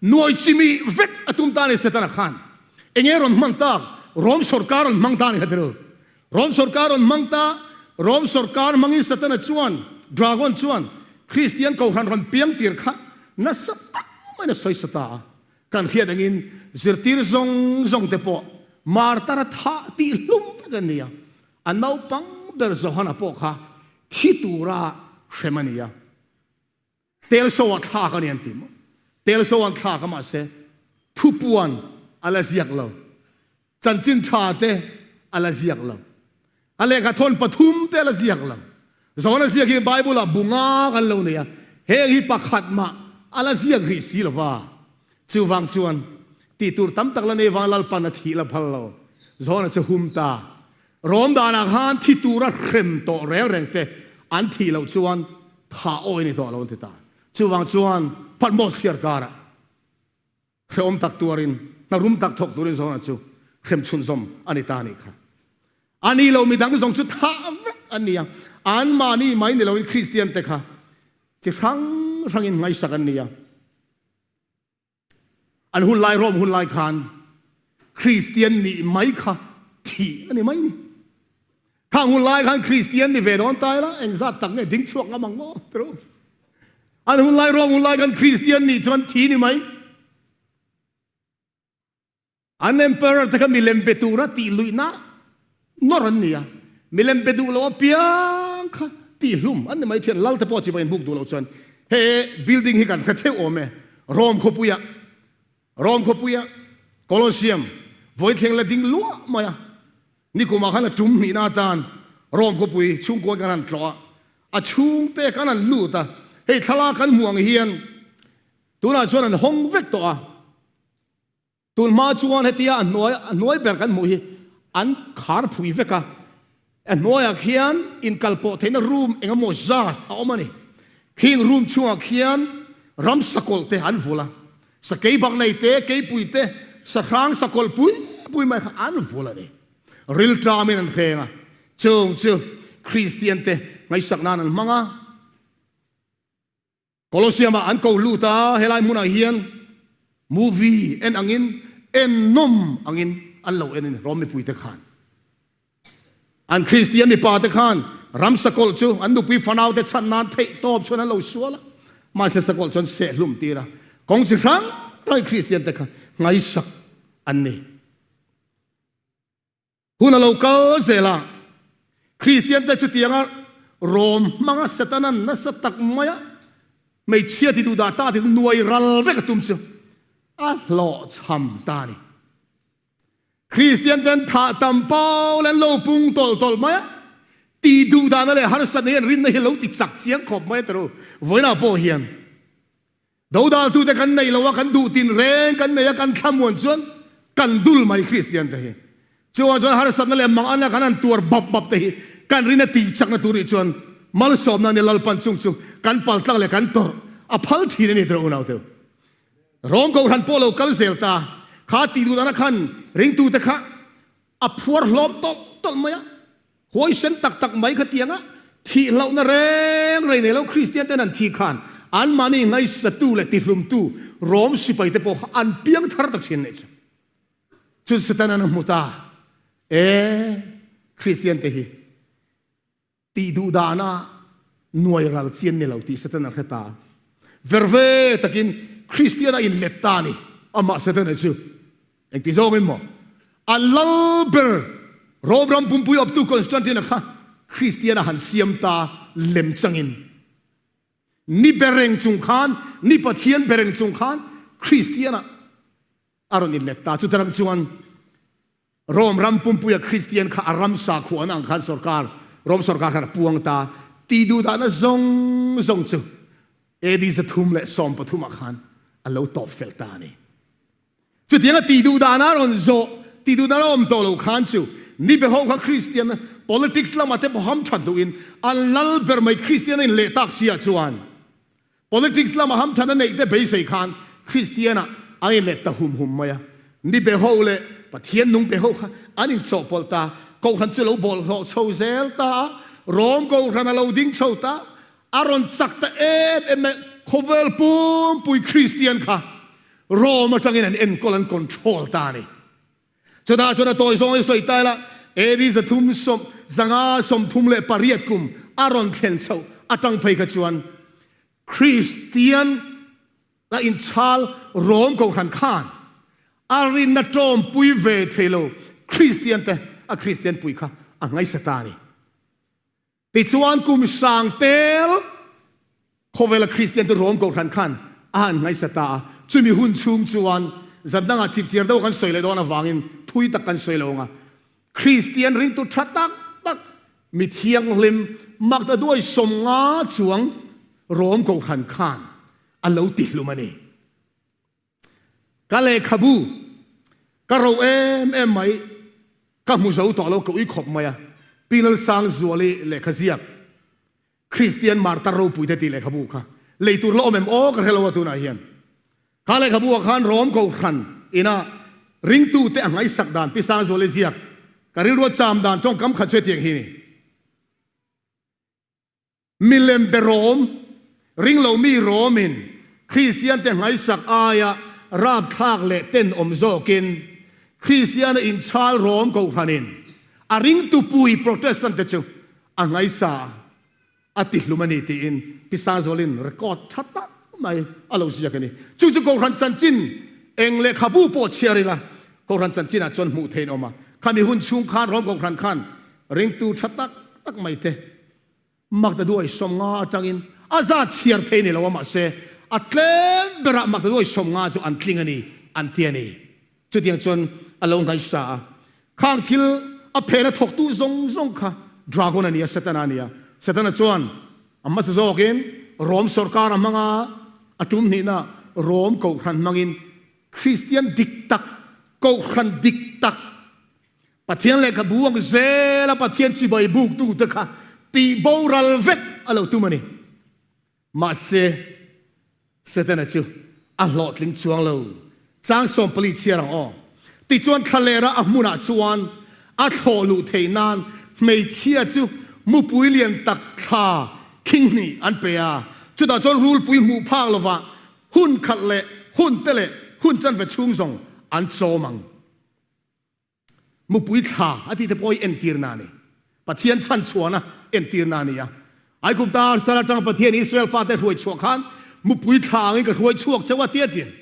nuai chimi vek a tum ta a ni Setana khan. Enge rawn hmang tak? Rom sorkar rawn hmang ta a ni kha tiril. Rom sorkar rawn hmang ta, Rom sorkar hmangin Setana chuan, Dragon chuan, Kristian kohhran rawn piang tir kha nasa tak maiin a sawisa ta a. Kan hriat angin zirtir zawng zawng te pawh martar a thah tih hlum vek an ni a. A naupang ber Johana pawh kha thi tura hrem a ni a. Tel so ah thlak a ni an ti maw? Tel so an thlak a mahse thupuan a la ziak lo. Chanchin tha te a la ziak lo. A lehkha thawn pathum te a la ziak lo. Johana ziak hi Bible ah bunga kan lo nei a, heng hi pakhat mah a la ziak rih si lo va. Chuvang chuan tih tur tam tak la nei vang Lalpan a thih la phal lo. Johana chu hum ta. Rom danah khan thi tura hrem tawh reng reng te an thih loh chuan thah awi ni tawh lo an ti ta. Chuvang chuan Patmos hriar karah hrehawm tak tuarin hna rum tak thawk turin Johana chu hrem chhunzawm a ni ta a nih kha. A ni lo midang zawng chu thah vek an ni a, anmahni mai ni loin Kristian te kha chi hrang hrangin ngaihsak an ni a. An hun lai Rome hun lai khan Kristian nih mai kha thih a ni mai ni. Khang hun lai khan Kristian ni ve dawn ta ila engzat tak nge ding chhuak ngam ang maw tiro. An hun lai Rome hun lai khan Kristian nih chuan thi ni mai. An emperor te kha milem be tura tih luihna nawr an ni a, milem be duh lo apiang kha tih hlum an ni mai thian. Lal te pawh chibai in buk duh loh chuan he building hi kan hre theuh awm e, Rome khawpuia Rome khawpuia Colosseum vawithleng la ding luah mai a, nikumah khan a tum hnihna atan Rome khawpui chhungkuai kan han tlawh a, a chhungte kan han lut a, hei thlalak kan hmuh ang hian tunah chuan an hawng vek tawh a. Tun hma chuan hetia a hnuai a hnuai ber kan hmuh hi an khar phui vek a, a hnuaiah khian inkalpawh theihna room eng emaw zat a awm a ni. Khing room chhungah khian ram sakawlh te an vul a, sakei bak nei te, keipui te, sahrang sakawlh pui pui mai kha an vul a ni. Rilṭamin an hreng a, chung chu Kristian te ngaihsak nan an hmang a. Colosseum ah an ko lut a, helai hmunah hian movie en angin en nawm angin an lo en a ni, Rom mipuite khan. An Kristian mipa te khan ram sakawlh chu an nupui fanau te chhan nan theih tawp chuan an lo sual a, mahse sakawlh chuan seh hlum tir a, kawng chi hrang hrang Kristian te kha ngaisak an ni. Hun a lo kal zel a, Kristiante chutianga Rom hmanga Setana'n nasa tak maia hmeichhia ti duhdah ta ti nuai ral vek a tum chu a hlawhchham ta a ni. Kristianten thah tam pawl an lo pung tawlh tawlh mai a, ti duhdahna leh harsatna hian rinna hi lo ti chak chiang khawp mai a ti ru. Vawiinah pawh hian Dodaltute kan nei lo a, kan duh tin reng kan nei a, kan thlamuan chuan kan dul mai Kristian te hi. Chuvang chuan harsatna leh manganna kan han tuar bap bap te hi kan rin a tih chakna tur nih chuan malsawmna ni Lalpan chung chu kan paltlang leh kan tawrh a phal thin a ni tirh unau teu. Rom Kohhran pawh lo kal zel ta, kha tih duh dana khan ringtute kha A phuar hlawm tawlh tawlh mai a, huaisen tak tak mai khatianga thih hlauhna reng rei nei lo Kristian ten an thih khan anmahni ngaisatu leh tihlumtu Rom sipai te pawh kha an piang thar tak thin neih chu. Chu Setanan a hmu ta e, Kristian te hi Tih duh dana nuai ral chi an ni lo tih Setana hre ta. Verve takin Kristian a inlet ta a ni. Amah Setana chu engti zawngin maw an lal ber Rome ram pumpui awptu Constantine-a kha Kristian a han siam ta lem changin ni bereng chung khan, ni Pathian bereng chung khan Kristian a a rawn inlet ta. Chuta ram chuan Rome ram pumpuia Kristian kha a ram sakhua ang khan sorkar, Rome sorkar khan a puang ta. Ti duhdahna zawng zawng chu AD 313 ah khan a lo tawp fel ta a ni. Chutianga ti duhdahna a rawn zawh, ti duhdahna a awm tawh lo khan chu ni be ho kha Kristian politics lamah te pawh hamthat duhin an lal ber mai Kristian a inleh tak si ah chuan Politics lama hamthan a neih te beisei khan Kristian ah an inlet ta hum hum mai a. Ni be ho leh Pathian nung be ho kha an inchawhpawlh ta. Kohhran chu lo bawlhhlawh chho zel ta a, Rom Kohhran a lo ding chho ta, a rawn chak ta em em mai. Khawvel pumpui Kristian kha Rom atangin an enkawl, an control ta a ni. Chutah chuan a tawi zawng hi sawi ta ila, AD 300 sawm, 538 kum a rawn thlen chhoh atang phei kha chuan Kristian a inchhal Rom Kohhran khan a rinna tawmpui ve thei lo Kristian te a Kristian pui kha a ngaisa ta a ni. Tichuan kum sang tel khawvela Kristian te Rom Kohhran khan a han ngaisa ta a, chumi hun chhung chuan zan dangah chipchiar deuh kan sawi leh dawn avangin thui tak kan sawi lo ang a, Kristian ringtu tha tak tak mi thianghlim maktaduai 50 chuang Rom Kohhran khan a lo tihlum a ni. Ka lehkhabu ka ro em em mai, ka hmu zo tawh lo, ka ui khawp mai a. Pi Lalsangzuali lehkha ziak Kristian Martar Ropuite tih lehkhabu kha lei tur la awm em aw ka hre lo a tunah hian. Kha lehkhabu ah khan Rom Kohhran ina. Ringtute a ngaihsak dan Pi Sangzuali ziak ka rilru a cham dan tawngkam khat chu hetiang hi ni. Milem be rawm, ringlo mi rawmin Kristiante ngaihsak aia rapthlak leh tenawm zawkin Kristiana inchhal rawm kohhranin a ringtupui Protestant te chu a ngaihsa a. A ti hlum a ni tiin Pi Sangzualin record tha tak mai a lo ziak a ni. Chu chu Kohhran chanchin eng lehkhabu pawh chhiar ila Kohhran chanchinah chuan hmuh theih an awm a. Khami hun chhung khan Rom Kohhran khan ringtu tha tak tak mai te Maktaduai 50 atangin a zat chhiar thei ni lo a mahse a tlem berah Maktaduai 50 chu an tling a ni an ti a ni. Chutiang chuan a lo ngaihsa a, khang thil a phena thawktu zawng zawng kha Dragon a ni a, Setana a ni a. Setana chuan a hmasa zawkin Rom sawrkar a hmang a, a tum hnihna Rom kohhran hmangin Kristian dik tak, kohhran dik tak, Pathian lehkhabu ang zela Pathian chibai buktute kha tih boral vek a lo tum a ni. Mahse, Setana chu a hlawhtling chuang lo. Chang 14 chhiar ang aw. Tichuan thlalera a hmunah chuan a thlawh luh theih nan hmeichhia chu mupui lian tak thla khing hnih an pe a. Chutah chuan rulpui hmuh phak lovah hun khat leh hun te leh hun chanve chhung zawng an chawm ang. Mupui thla a tih te pawh hi entirna a ni. Pathian chhanchhuahna entirna a ni a. Aigupta sal atanga Pathian Israel fate hruai chhuah khan mupui thla angin ka hruai chhuak cheu a tia tin.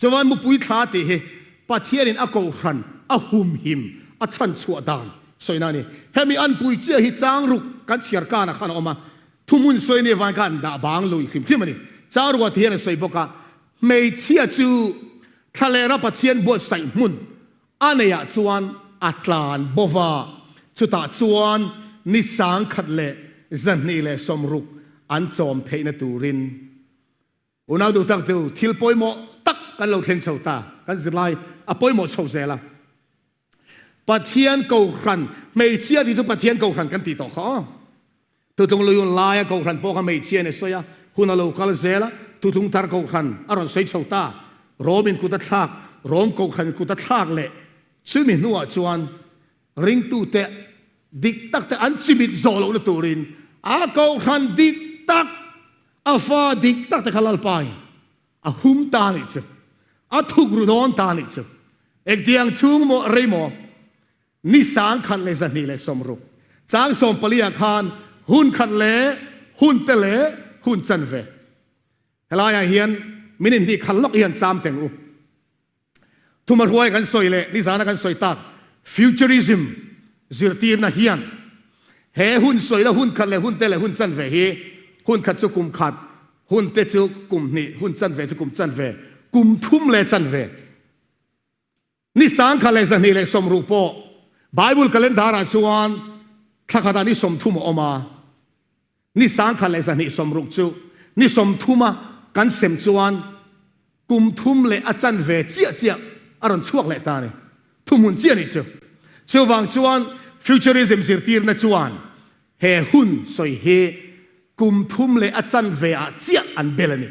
Chuan mupui thla tih hi Pathianin a kohhran a humhim a chhanchhuah dan sawina a ni. Hemi anpui chiah hi changruk kan chhiar kanah khan a awm a. Thuhmun sawi a nih avangin khan dah bang lui hrim hrim a ni. Changrukah ti hian a sawi bawk a, hmeichhia chu thlalera Pathian buatsaih hmun A neiah chuan a tlan bo va, chutah chuan ni 1260 an chawm theihna turin unau duh tak tu thil pawimawh tak kan lo thleng chho ta, kan zirlai a pawimawh chho zel a. Pathian Kohhran, hmeichhia tih chu Pathian Kohhran kan tih tawh kha aw. Tutlung Luyun laia Kohhran pawh kha hmeichhia in a sawi a, hun a lo kal zel a, Tutlung Tar Kohhran a rawn sawi chho ta. Rom in kut a thlak, Rom Kohhran in kut a thlak leh chumi hnuah chuan ringtute dik tak te an chimit zawh lohna turin a Kohhran dik tak, a fa dik tak te kha Lalpa in a hum ta nih chu, a thuk ru dawn ta nih chu. Engtiang chhung maw rei maw? Ni 1260 chang 14 ah khan hun khat leh hun te leh hun chanve. Helai ah hian min inhnih khat lawk hian cham teng u. Thuma hruai kan sawi leh nizana kan sawi tak futurism zirtirna hian he hun sawi la hun khat leh hun te leh hun chanve hi hun khat chu kum khat, hun te chu kum hnih, hun chanve chu kum chanve, kum thum leh chanve. Ni 1260 pawh Bible calendar ah chuan thla khatah ni 30 a awm a, ni 1260 chu ni 30 a kan sem chuan kum thum leh a chanve chiah chiah a rawn chhuak leh ta a ni. Thuhmun chiah a nih chu. Chuvang chuan futurism zirtirna chuan he hun sawi hi kum thum leh a chanve ah chiah an bel a ni.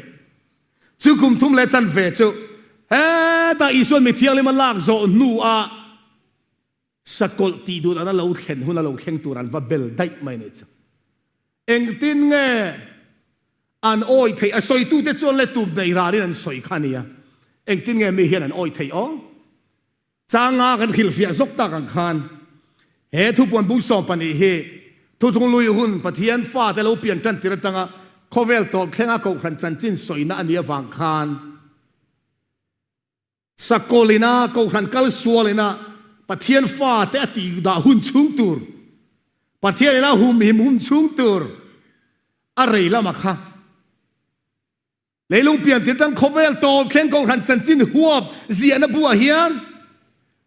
Chu kum thum leh chanve chu hetah Isua'n mi thianghlim a lak zawh hnuah sakawlh tih duh dana lo thlen hun a lo thleng tur an va bel daih mai a nih chu. Engtin nge an awi theih? A sawitute chuan le tum nei ranin an sawi kha a nia. Engtin nge mi hian an awi theih aw? Changa kan hrilhfiah zawk tak ang khan he thupuan bung 12 hi Thuthunglui hun Pathian fate lo pian tan tir atanga khawvel tawp thlenga kohhran chanchin sawina a nih avang khan sakawlina kohhran kal sualina Pathian fate a tih dah hun chhung tur Pathianina humhim hun chhung tur a rei lama kha Leilung pian tir tang khawvel tawp thleng Kohhran chanchin huap ziahna buah hian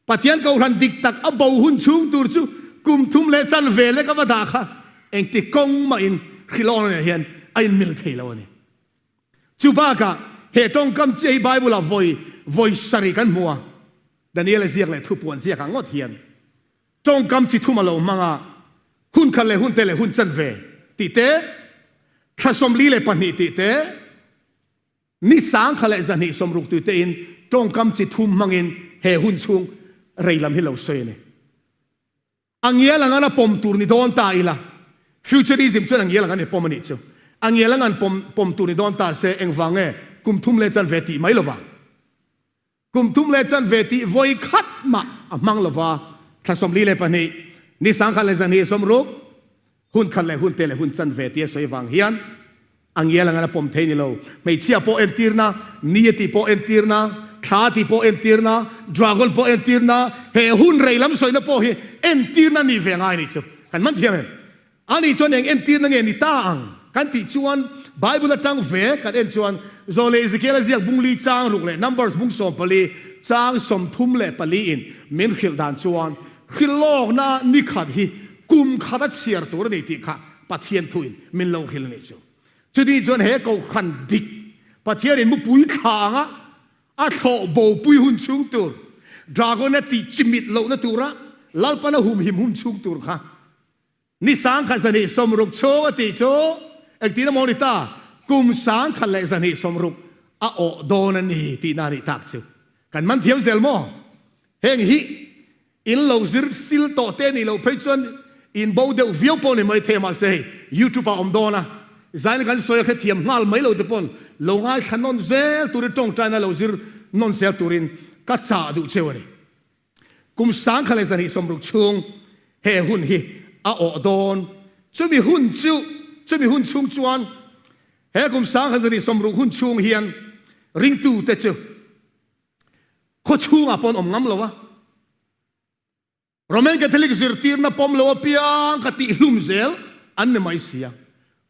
Pathian Kohhran dik tak a bo hun chhung tur chu kum thum leh chanve lek a va dah kha engti kawng mahin hrilhawng nen hian a inmil thei lo a ni. Chu bakah he tawngkam chiah hi Bible ah vawi vawi sarih kan hmu a, Daniel a ziak leh thupuan ziak ang ngawt hian Tawngkam chi thum a lo hmang a, hun khat leh hun te leh hun chanve tih te, thla 42 tih te, ni 1260 tih tein tawngkam chi thum hmangin he hun chhung rei lam hi lo sawi a ni. A ngial ang an a pawm tur ni dawn ta ila, Futurism chuan a ngial ang an i pawm a nih chu. A ngial ang an pawm pawm tur ni dawn ta se engvang nge kum thum leh chanve tih mai lovang. Kum thum leh chanve tih vawi khat mah a hmang lova, thla 42, ni 1060, hun khat leh hun te leh hun chanve tia sawi vang hian a ngial ang an a pawm thei ni lo. Hmeichhia pawh entirna, ni a tih pawh entirna, thla a tih pawh entirna, dragon pawh entirna, he hun rei lam sawina pawh hi entirna ni ve ngai a nih chu. Kan man thiam em? Ani chuan eng entirna nge ni ta ang kan tih chuan Bible atang ve kan en chuan Zawh leh Ezekiel a ziak bung li chang ruk leh Numbers bung 14 chang 34 in min hrilh dan chuan hrilhlawkna ni khat hi kum khat a chhiar tur a ni tih kha Pathian thuin min lo hrilh a nih chu. Chutih chuan he kohhran dik Pathianin mupui thla anga a thlawh bopui hun chhung tur Dragon a tih chimit lohna tura Lalpan a humhim hun chhung tur kha Ni 1360 chhung a tih chu engtin emaw ni ta, kum 1360 a awh dawn a ni tihna a nih tak chu. Kan man thiam zel maw? Heng hi in lo zir sil tawh te nih loh phei chuan in bo deuh viau pawh ni mai thei mahse hei YouTube ah awm dawn a, zaina kan sawi a hrethiam nghal mai lo te pawn lo ngaithla nawn zel turin tawngtaina lo zir nawn zel turin ka chah duh cheu a ni. Kum 1360 chhung he hun hi a awh dawn. Chumi hun chu, chumi hun chhung chuan he kum 1360 hun chhung hian ringtute chu khaw chhungah pawh an awm ngam lo a. Roman Catholic zirtirna pawm lo apiang kha tihhlum zel an ni mai si a.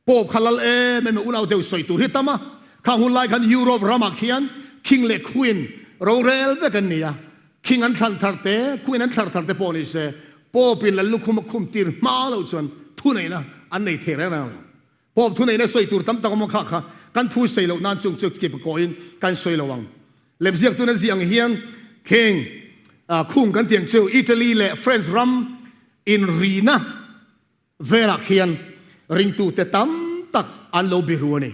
Pope kha lal em em e unau deuh sawi tur hi tam a, khang hun lai khan Europe ramah khian King leh Queen rorel vek an ni a, King an thlan thar te, Queen an thlar thar te pawh ni se, Pope in lal lukhum a khum tir hma loh chuan thuneihna an nei thei reng reng lo. Pope thuneihna sawi tur tam tak awm a kha kha kan thu sawi loh nan chung chu kip kawiin kan sawi lo ang. Lemziak tuna ziah ang hian King khung kan tih ang chu Italy leh France ram inrina Velah khian ringtute tam tak an lo biru a ni.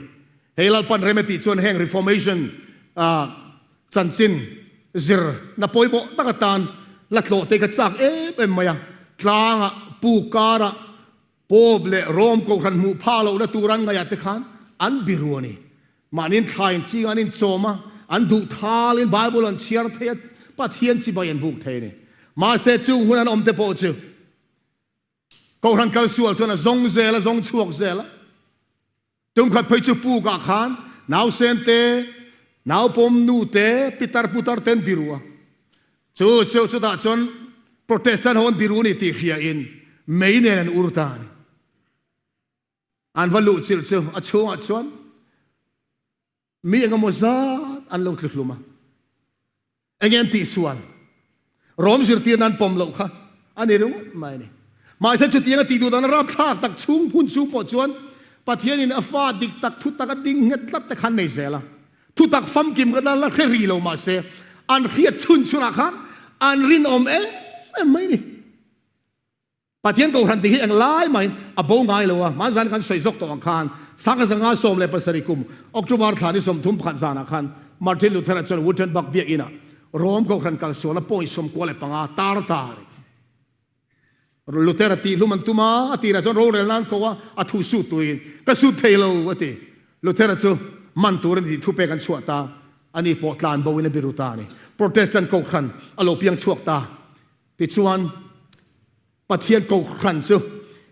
Hei Lalpan rem a tih chuan heng Reformation chanchin zir na pawimawh tak atan la tlawh te ka chak em em mai a. Tlangah, pu karah, Pope leh Rome kohhran hmuh phak lohna tur an ngaihah te khan an biru a ni. Mahniin thlain ching an inchawm a, an duh thalin Bible an chhiar thei a, Pathian chibai an buk thei a ni. Mahse chung hun an awm te pawh chu Kohhran kal sual chuan a zawng zel a, zawng chhuak zel a. Tumkhat phei chu pukah khan nausen te, naupawm nu te, pitar putar te an biru a. Chu chu chutah chuan Protestant ho an biru a ni tih hriain mei nen an ur ta a ni. An va luh chilh chu a chhungah chuan Mi engemaw zat an lo tlu hlum a. Enge an tihsual? Rom zirtirna an pawm loh kha a ni ringawt mai a ni. Mahse chutiang a tih duh dan a rapthlak tak chhung hmun chhung pawh chuan Pathianin a fa dik tak thutak a ding nghet tlat te kha an nei zel a. Thutak famkim ka la hre rih lo mahse an hriat chhun chhunah khan an rinawm em em mai a ni. Pathian Kohhran tih hi eng lai mahin a bo ngai lo a, hmanzan kan sawi zawk tawh ang khan Sangha 17 kum October thla ni 31 zanah khan Martin Luther-a chuan Wittenberg biakinn ah Rome Kohhran kalsualna point 95 tar ta a ni. Luther-a tihhlum an tum a, a tirah chuan rorel nan ko a, a thu sut turin ka sut thei lo a ti. Luther-a chu man tur a ni tih thupek an chhuah ta, ani pawh tlan bo in a biru ta a ni. Protestant Kohhran a lo piang chhuak ta. Tichuan, Pathian Kohhran chu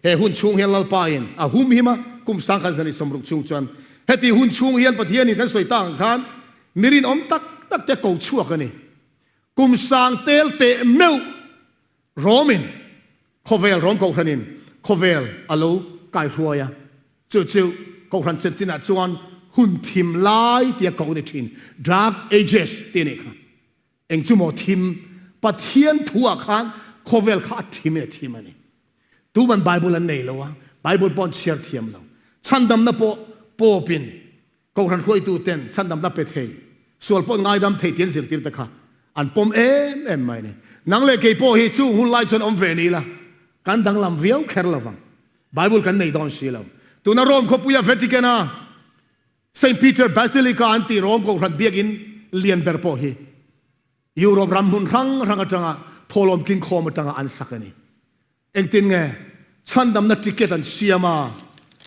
he hun chhung hian Lalpa in a hum him a, kum 1360 chhung chuan. Heti hun chhung hian Pathian in kan sawi tak ang khan mi rinawm tak tak te ko chhuak a ni. Kum sang tel teh meuh Rom in khawvel, Rom Kohhran in khawvel a lo kaihruai a. Chu chu Kohhran chanchinah chuan hun thim lai tia ko a ni thin, Dark Ages tih a nih kha. Eng chu maw thim? Pathian thu ah khan khawvel kha a thim in a thim a ni. Tuman Bible an nei lo a, Bible pawh an chhiar thiam lo. Chhandamna pawh Pope in Kohhran hruaitu ten chhandamna pe thei, sual pawh ngaidam thei tih an zirtir te kha an pawm em em mai a ni. Nang leh kei pawh hi chung hun lai chuan awm ve ni ila, kan danglam viau kher lo vang. Bible kan nei dawn si lo. Tuna Rome khawpuia Vatican a Saint Peter Basilica an tih Rome Kohhran biakinn lian ber pawh hi Europe ram hmun hrang hrang atanga thawhlawm tlingkhawm atanga an sak a ni. Engtin nge chhandamna ticket an siam a?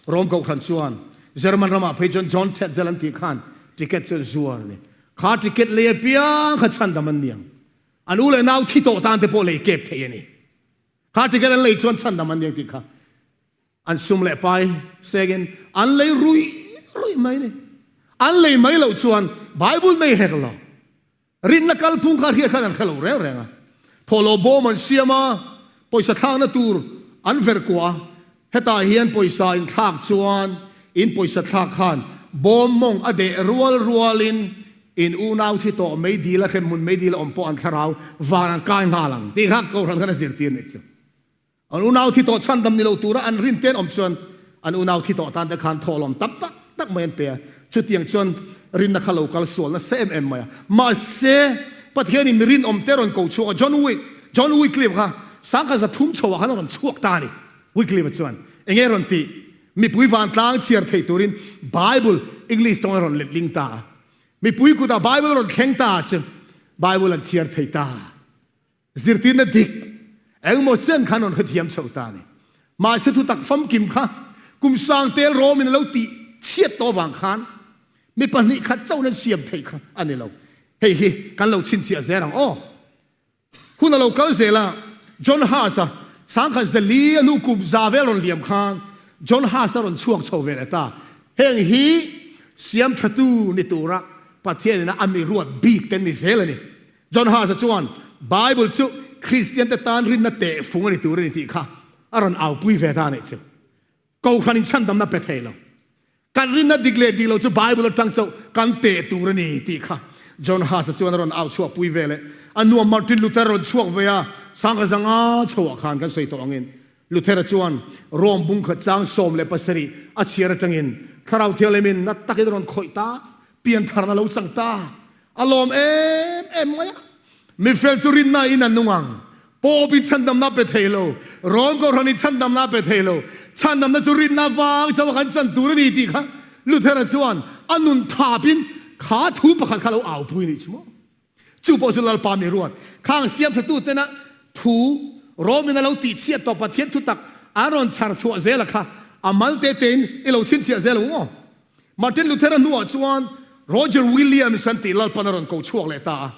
Rom Kohhran chuan German ramah phei chuan John Tetzel an tih khan ticket chu an zuar a ni. Kha ticket lei apiang kha chhandam an ni ang. An u leh nau thi tawh tan te pawh lei kep thei a ni. Kha ticket an lei chuan chhandam an ni ang tih kha an sum leh pai sengin an lei ruih ruih mai a ni. An lei mai loh chuan Bible nei hek lo. Rinna kalphung kha hriat khan an hre lo reng reng a. Thawhlawh bawm an siam a, pawisa thlakna tur an verh kuah a. Hetah hian pawisa in thlak chuan in pawisa thlak khan bawm mawng a deh rual rualin in unau thi tawh mei dil a hremhmun mei dil a awm pawh an thlarau van an kai nghal ang tih kha Kohhran khan a zirtir nih chu. An unau thi tawh chhandam ni lo tura an rin ten awm chuan an unau thi tawh tan te khan thawhlawm tam tak tak mai an pe a. Chutiang chuan rinna kha lo kal sual nasa em em mai a. Mahse, Pathianin mi rinawm te rawn ko chhuak a, John Wick, John Wycliffe kha sangkhat 300 chhoah khan a rawn chhuak ta a ni. Wycliffe-a chuan eng nge rawn tih? Mipui vantlang chhiar thei turin Bible English tawng a rawn letling ta a. Mipui kutah Bible a rawn thleng ta a chu Bible an chhiar thei ta. Zirtirna dik engmaw chen khan rawn hrethiam chhoh ta a ni. Mahse thutak famkim kha kum sang tel rawmin a lo tih chhiat tawh avang khan mi 2 khat chauhin an siam theih kha a ni lo. Hei hi kan lo chhinchhiah zel ang aw. Hun a lo kal zel a, John Huss-a 1400 a hnu kum za vel rawn liam khan John Huss-a rawn chhuak chho ve leh ta. Heng hi siam thatu ni tura Pathianin a mi ruat bik te ni zel a ni. John Huss-a chuan Bible chu Kristiante tan rinna tehfung a ni tur a ni tih kha a rawn aupui ve ta a nih chu. Kohhran in chhandamna pe thei lo. Kan rinna dik leh dik lo chu Bible atang chauh kan teh tur a ni tih kha John Huss-a chuan a rawn au chhuak pui ve leh. A nuam Martin Luther a rawn chhuak ve a, 1500 chhoah khan kan sawi tawh angin Luther-a chuan Rome bungkhat chang 17 a chhiar atangin Thlarau Thianghlimin na takin a rawn khawih ta, piantharna lo chang ta. A lawm em em mai a. Mi fel chu rinna in a nung ang. Pope in chhandamna pe thei lo. Rome Kohhran in chhandamna pe thei lo. Chhandamna chu rinna vang chauh a kan chan tur a ni tih kha Luther-a chuan a nun thap in kha thu pakhat kha lo aupui nih chu maw. Chu pawh chu Lalpa mi ruat. Khang siamthatute tena thu Rome in a lo tihchhiat tawh Pathian thutak an rawn chhar chhuah zel a kha a mal te tein i lo chhinchhiah zel ang maw. Martin Luther-a hnuah chuan Roger Williams an tih Lalpan a rawn ko chhuak leh ta a.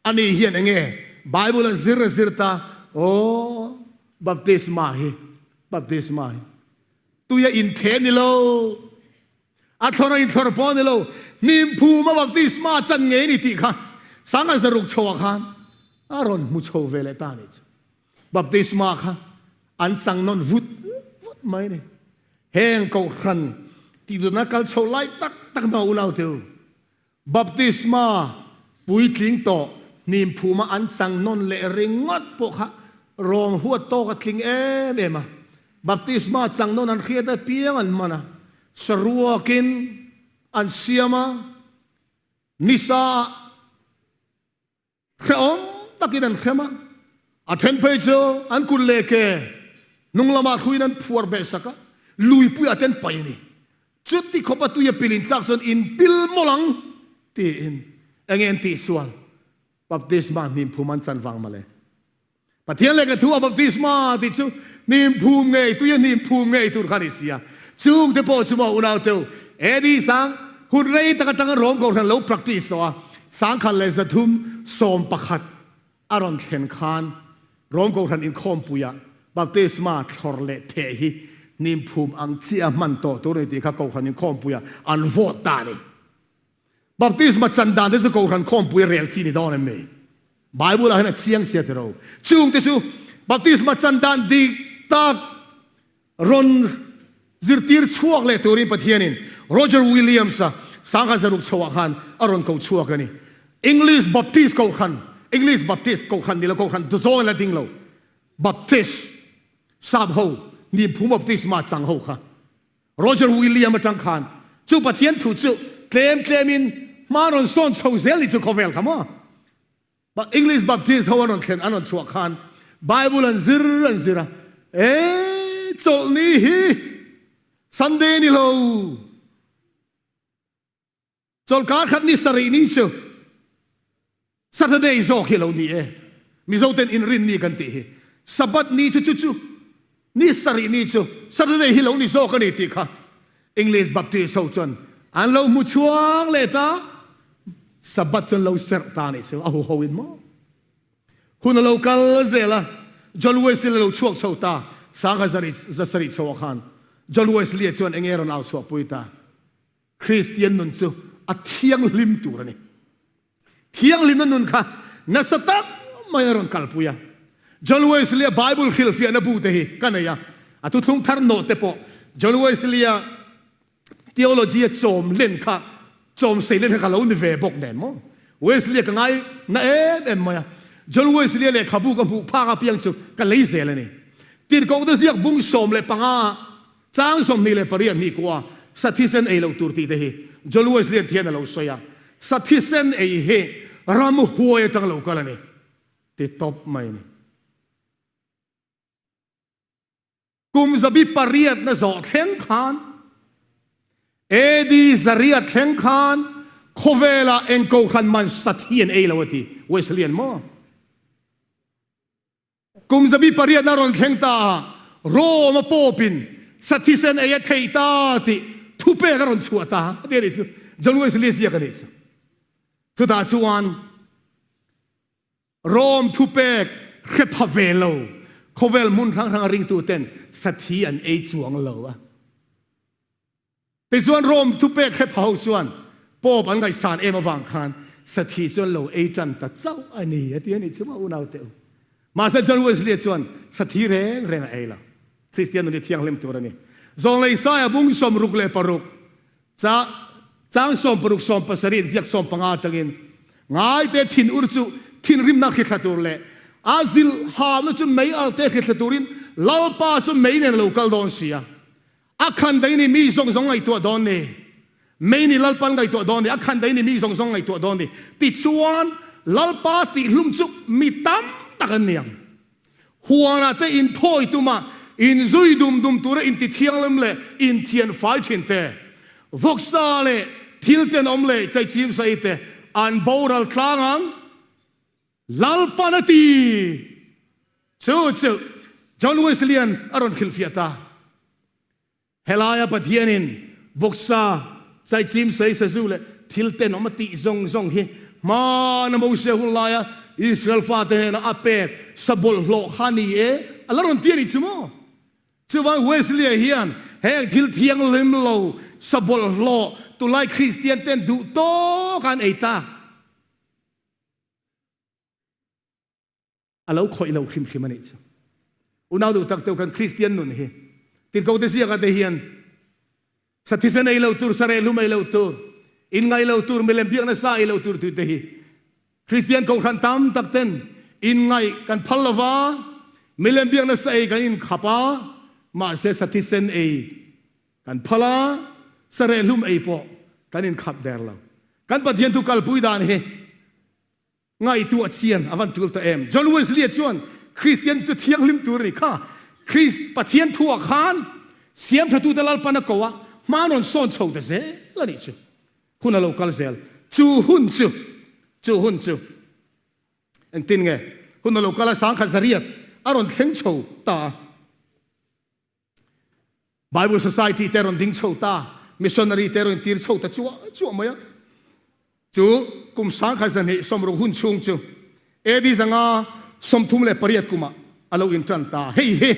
Ani hian eng nge Bible a zir a zir ta, Aw, baptisma hi, baptisma hi tui a intheh ni lo, a thlawr a inthlawr pawh ni lo, hnimphuma baptisma chan ngei ni tih kha 1600 chhoah khan a rawn hmu chho ve leh ta a nih chu. Baptisma kha an chang nawn vut vut mai a ni. Heng kohhran tihdutna kal chho lai tak tak hna unau te u, baptisma puitling tawh hnimphuma an chang nawn leh ringawt pawh kha rawng huat tawk a tling em em a. Baptisma chang nawn an hriat apiang an man a, saruakin an siam a, nisa ah Hrehawm takin an hrem a, a then phei chu an kut leh ke hnung lamah hruiin an phuar beh sak a, luipuiah te an paih a ni. Chuti khawpa tui a pil in chak chuan in pil mawlh ang tiin enge an tihsual? Baptisma hnimphum an chan vang mawle. Pathian leh ka thu a baptisma tih chu hnimphum ngei tui a hnimphum ngei tur kha a ni si a. Chungte pawh chu maw unau teu AD sang hun rei tak atanga Rom Kohhran lo practice tawh a, 1311 a rawn thlen khan Rom Kohhran inkhawmpuiah baptisma thlawr leh theh hi hnimphum ang chiah a hman tawh tur a ni tih kha Kohhran inkhawmpuiah an vote ta a ni. Baptisma chan dan te chu Kohhran khawmpui a rel chi ni dawn em ni? Bible ah hian a chiang sia tiro. Chung te chu baptisma chan dan dik tak rawn zirtir chhuak leh turin Pathianin Roger Williams-a 1600 chhoah khan a rawn ko chhuak a ni. English Baptist Kohhran, English Baptist Kohhran ni lo Kohhran zawng la ding lo. Baptist sap ho, Niphum Baptisma chang ho kha. Roger William atang khan chu Pathian thu chu tlem tlemin hma rawn sawn chho zel ni chu khawvel kha maw? English Baptist ho an rawn thlen an rawn chhuah khan Bible an zir an zir a, e chawlhni hi Sunday ni lo. Chawlhkar khat ni sarih ni chu. Saturday zawk hi a lo ni e. Mizoten inrinni kan tih hi. Sabbath ni chu chu chu ni sarih ni chu Saturday hi lo ni zawk a ni tih kha English Baptist ho chuan an lo hmu chhuak leh ta. Sabbath chu an lo serh ta a nih chu a huho in maw. Hun a lo kal zel a, John Wesley a lo chhuak chho ta. Sangha zasarih chho ah khan John Wesley-a chuan enge a rawn au chhuahpui ta? Kristian nun chu a thianghlim tur a ni. Thianghlimna nun kha nasa tak mai a rawn kalpui a. John Wesley-a Bible hrilhfiahna bu te hi ka nei a, a thuthlung thar nawh te pawh John Wesley-a theology-a chawm len kha, chawm sei len kha ka lo ni ve bawk nen maw. Wesley-a ka ngai na em em mai a. John Wesley-a lehkhabu ka hmuh phak apiang chu ka lei zel a ni. Tirhkohte ziak bung 15 Chang 28 hnih kua sa thisen ei loh tur tih te hi John Wesley thian a lo sawi a, sa thisen ei hi ram huai atang lo kal a ni ti tawp mai a ni. Kum zabi pariatna zawh thleng khan AD zariat thleng khan khawvelah eng kohhran man sa thi an ei lo a ti Wesleyan maw? Kum zabi pariatna rawn thleng ta a, Rome a Pope-in sa thisen ei a theih ta tih thupek a rawn chhuah ta a ti a nih chu. John Wesley ziak a nih chu. Chutah chuan Rome thupek hre pha ve lo khawvel hmun hrang hranga ringtuten sa thi an ei chuang lo a. Tichuan Rome thupek hre pha ho chuan Pope an ngaihsan em avang khan sathi chu an lo ei tan ta chauh a ni a ti a nih chu maw unau teh u. Mahse John Wesley chuan sathi reng reng a ei lo. Kristian nun hi thianghlim tur a ni. Zawnglei Saia bung 66 cha chang 60 70 ziak 15 atangin ngaite thin ur chu thinrimna hrithla tur leh a zilh hamna chu mei alte hrithla turin Lalpa chu mei nen a lo kal dawn si a. A khan daih ni mi zawng zawng ngaihtuah dawn ni. Mei ni Lalpan ngaihtuah dawn ni. A khan daih ni mi zawng zawng ngaihtuah dawn ni. Tichuan, Lalpa tihhlum chu mi tam tak an ni ang. Huanah te inthawi tuma inzui dum dum tura intithianghlim leh inthian fai thin te, vawksa leh thil tenawm leh chaichim saei te an boral tlang ang. Lalpan a ti! Chu chu John Wesley-a'n a rawn hrilhfiah ta. Helaia Pathianin vawksa, chaichim, sei, sazu leh thil tenawm a tih zawng zawng hi hmana Mosia hun laia Israel fate hnena a pek sa bawlhhlawh kha ni e a la rawn ti a nih chu maw? Chuvang Wesley-a hian heng thil thianghlim lo sa bawlhhlawh tunlai Kristian ten duh tawk a an ei tak. A lo khawih lo hrim hrim a nih chu. Unau duh tak teu kan Kristian nun hi tirhkoh te ziakah te hian sa thisen ei lo tur, sa rehlum ei lo tur, in ngai lo tur, milem biakna sa ei lo tur tih te hi Kristian kohhran tam tak ten in ngaih kan phal lo va, milem biakna sa ei kan inkhap a, mahse sa thisen ei Kan phal a, sareh hlum ei pawh kan inkhap der lo. Kan Pathian thu kalpui dan hi ngaihtuah chian a van tul ta em. John Wesley-a chuan Kristian chu thianghlim tur a ni kha. Krist Pathian thuah khan siamthatute Lalpan a ko a, hma rawn sawn chho ta zel a nih chu. Hun a lo kal zel. Chu hun chu, chu hun chu engtin nge hun a lo kal a, sangkhat zariat a rawn thleng chho ta a. Bible Society te rawn ding chho ta, missionary te rawn tir chho ta chuah chuah mai a. Chu kum 1960 hun chhung chu AD 538 kumah a lo intan ta. Hei hi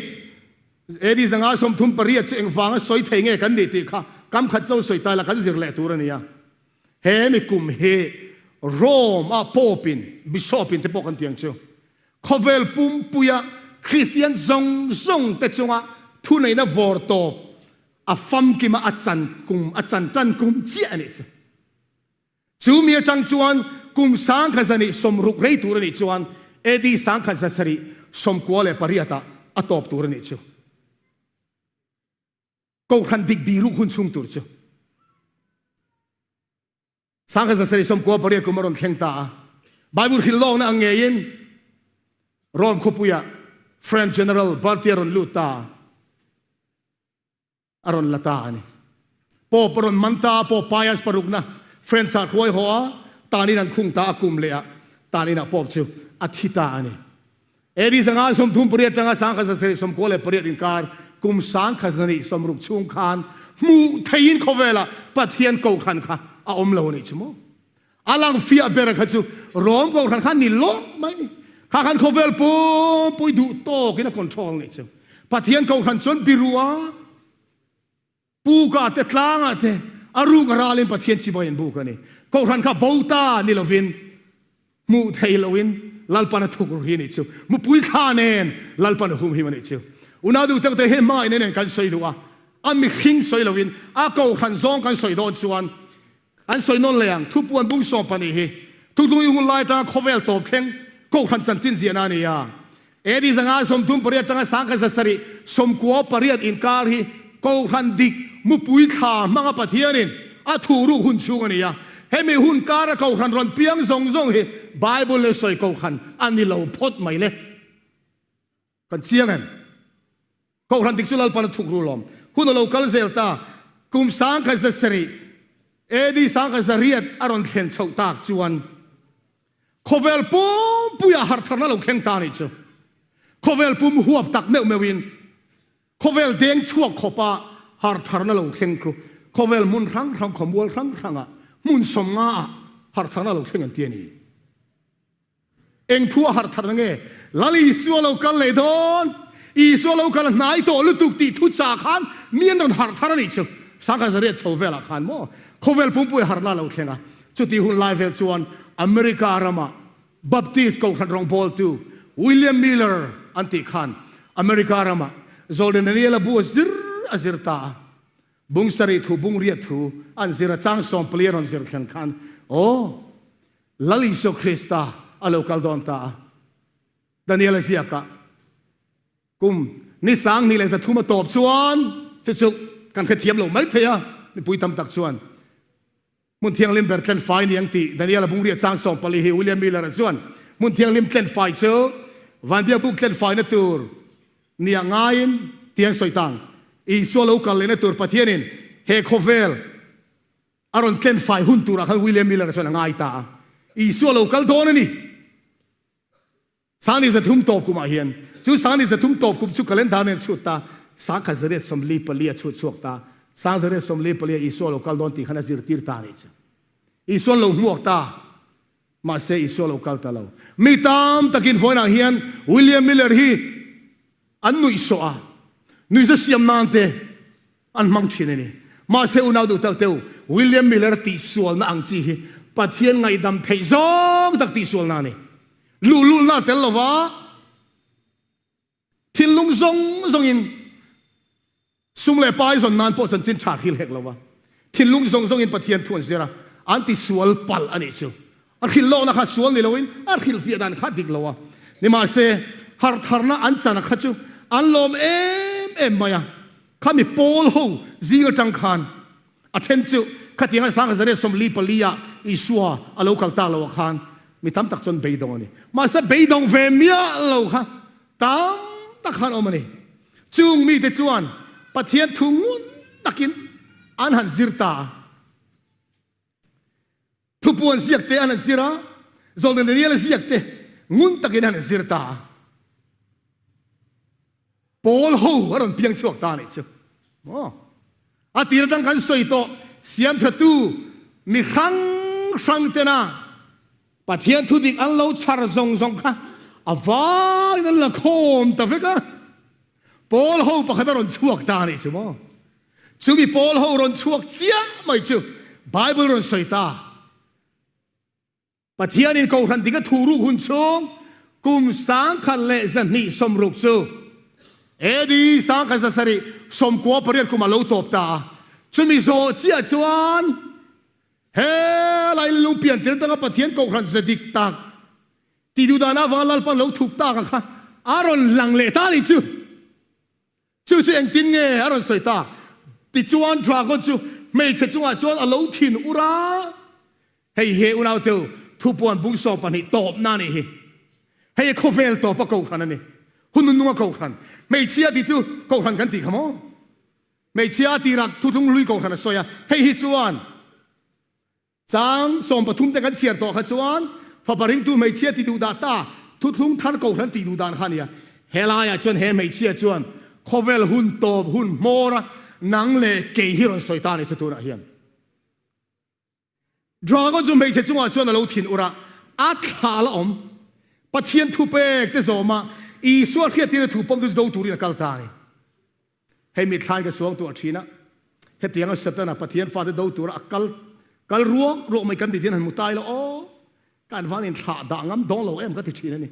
AD 538 chu engvanga sawi thei nge kan nih tih kha kam khat cho sawi ta ila kan zir leh tur a ni a. He mi kum hi Rome ah Pope in, Bishop in te pawh kan ti ang chu. Khawvel pumpuia Kristian zawng zawng te chunga thuneihna vawr tawp a famkima a chan kum a chan tan kum chiah a nih chu. Chu mi atang chuan kum 1960 rei tur a nih chuan AD 1998 ah a tawp tur a nih chu. Kohhran dik biruk hun chhung tur chu. 1998 kum a rawn thleng ta a. Bible hrilh lawkna ang ngeiin Rome khawpuiah French General Berthier rawn lut ta a, a rawn la ta a ni. Pope a rawn man ta a, Pope Pius parukna French ah hruai haw a, tanin an khung ta a kum leh ah. Tan inah Pope chu a thi ta a ni. AD 538 atanga 1798 inkar kum 1060 chhung khan hmuh theihin khawvelah Pathian kohhran kha a awm lo a nih chu maw? A lang fiah ber kha chu Rom kohhran kha ni lawk mai. Kha khan khawvel pumpui duh tawkin a control a nih chu. Pathian kohhran chuan birua Pukah te tlangah te a ruk a ralin Pathian chibai an buk a ni. Kohhran kha bo ta ni lovin hmuh thei loin Lalpan a thuk ru hi a nih chu. Mupui thla nen Lalpan a humhim a nih chu. Unau duh tak te he hmangaihna nen kan sawi duh a, a mihring sawi loin a kohhran zawng kan sawi dawn chuan An sawi nawn leh ang, Thupuan bung 12 hi Thutlung i hun lai atanga khawvel tawp thleng Kohhran chanchin ziahna a ni a. AD 538 atanga 1798 inkar hi Kohhran dik mupui thla hmanga Pathianin a thuhruk hun chhung a ni a. Hemi hun kara Kohhran rawn piang zawng zawng hi Bible leh sawi Kohhran a ni lo phawt mai le. Kan chiang em? Kohhran dik chu Lalpan a thuk rul awm. Hun a lo kal zel ta. Kum 1700 AD 1800 a rawn thlen chhoh tak chuan khawvel pumpuiah harhtharna lo thleng ta nih chu. Khawvel pum huap tak meuh meuhin khawvel deng chhuak khawpa harhtharna lo thleng chu khawvel hmun hrang hrang khawmual hrang hrangah hmun 50 ah harhtharna lo thleng an ti a ni. Eng thu a harh tharna nge? Lal Isua lo kal leh dawn, Isua lo kal a hnai tawh lutuk tih thu chah khan mi an rawn harh thar a nih chu. 1800 chho velah khan maw khawvel pumpui harhna a lo thleng a. Chutih hun lai vel chuan America rama Baptist kohhran rawngbawltu William Miller an tih khan America rama Zawlne Daniela bu a zir a zir ta a. Bung sarih thu, bung riat thu an zir a, chang 14 a rawn zir thlen khan aw, Lal Isua Krista a lo kal dawn ta a, Daniel a ziak a, kum ni 2300 a tawp chuan chu chu kan hrethiam lo mai thei a, mipui tam tak chuan hmun thianghlim ber tlen fai ni ang tih Daniel a bungriah chang 14 hi William Miller a chuan hmun thianghlim tlen fai chu vanbiakbuk tlen faina tur nia ngaiin tiang sawi tang Isua lo kal lehna tur Pathianin he khawvel A rawn tlen fai hun turah khan William Miller-a chuan a ngai ta a, Isua lo kal dawn a ni. 2300 tawp kumah hian, chu 2300 tawp kum chu calendar nen chhut ta, 1844 a chhut chhuak ta, 1844 ah Isua lo kal dawn tih khan a zirtir ta a nih chu. Isuan lo hmuak ta, mahse Isua lo kal ta lo. Mi tam takin vawiinah hian William Miller hi an nuihsawh a, nuihza siam nan te, An hmang thin a ni. Mahse unau duh tak teu, William Miller tihsualna ang chi hi Pathian ngaihdam theih zawng tak tihsualna a ni. Luhlulna a tel lova, thinlung zawng zawngin sum leh pai zawn nan pawh chanchin tha hril hek lova, thinlung zawng zawngin Pathian thu an zir a, an tisual palh a nih chu. A hrilh lawkna kha sual ni loin a hrilhfiah dan kha dik lo a. Nimahse, harhtharna an chana kha chu an lawm em em mai a. Khami pawl ho zing atang khan a then chu khatianga 1944 ah Isua a lo kal tak lo ah khan mi tam tak chuan beidawng a ni. Mahse, beidawng ve miah lo kha tam tak khan awm a ni. Chung mite chuan Pathian thu ngun takin an han zir ta a. Thupuan ziak te an han zir a, Zawlne Daniel-a ziak te ngun takin an han zir ta a. Pawl ho a rawn piang chhuak ta a nih chu. Maw? A tir atang kan sawi tawh, siamthatu mi hrang hrang tena Pathian thu dik an lo chhar zawng zawng kha a vaiin an la khawm ta vek a. Pawl ho pakhat a rawn chhuak ta a nih chu maw? Chumi pawl ho rawn chhuak chiah mai chu Bible rawn sawi ta. Pathianin Kohhran dik a thu ruk hun chhung kum 1260 chu AD 1798 kum a lo tawp ta a. Chumi zawh chiah chuan he lai lung pian tir atanga Pathian Kohhran ze dik tak ti duh dan avanga Lalpan lo thup tak a kha a rawn lang leh ta a nih chu. Chu chu engtin nge a rawn sawi ta? Tichuan dragon chu hmeichhe chungah chuan a lo thin ur a, Hei hi unauteu thupuan bung 12 tawpna a nih hi. Hei hi khawvel tawpa kohhran a ni. Hun nungnunga kohhran. Hmeichhia tih chu kohhran kan tih kha maw? Hmeichhia a tirah thuthlung hlui kohhran a sawi a, hei hi chuan Chang 13 te kan chhiar tawh kha chuan Fapa ringtu hmeichhia ti duh dah ta, thuthlung thar kohhran tih duh dan kha a nia. Helaiah chuan he hmeichhia chuan khawvel hun tawp hun hmawra nang leh kei hi rawn sawi ta a ni chu tunah hian. Dragon chu hmeichhe chungah chuan a lo thin ur a, a thla la awm. Pathian thupek te zawma Isua hriattirna thu pawm chu do turin a kal ta a ni. Hei mithlain ka suang tuah thin a, hetianga Setana Pathian fate do tura a kal kal ruak ruak mai kan mit hian han hmu tai lo aw, kan van inthlah dah ngam dawn lo em ka ti thin a ni.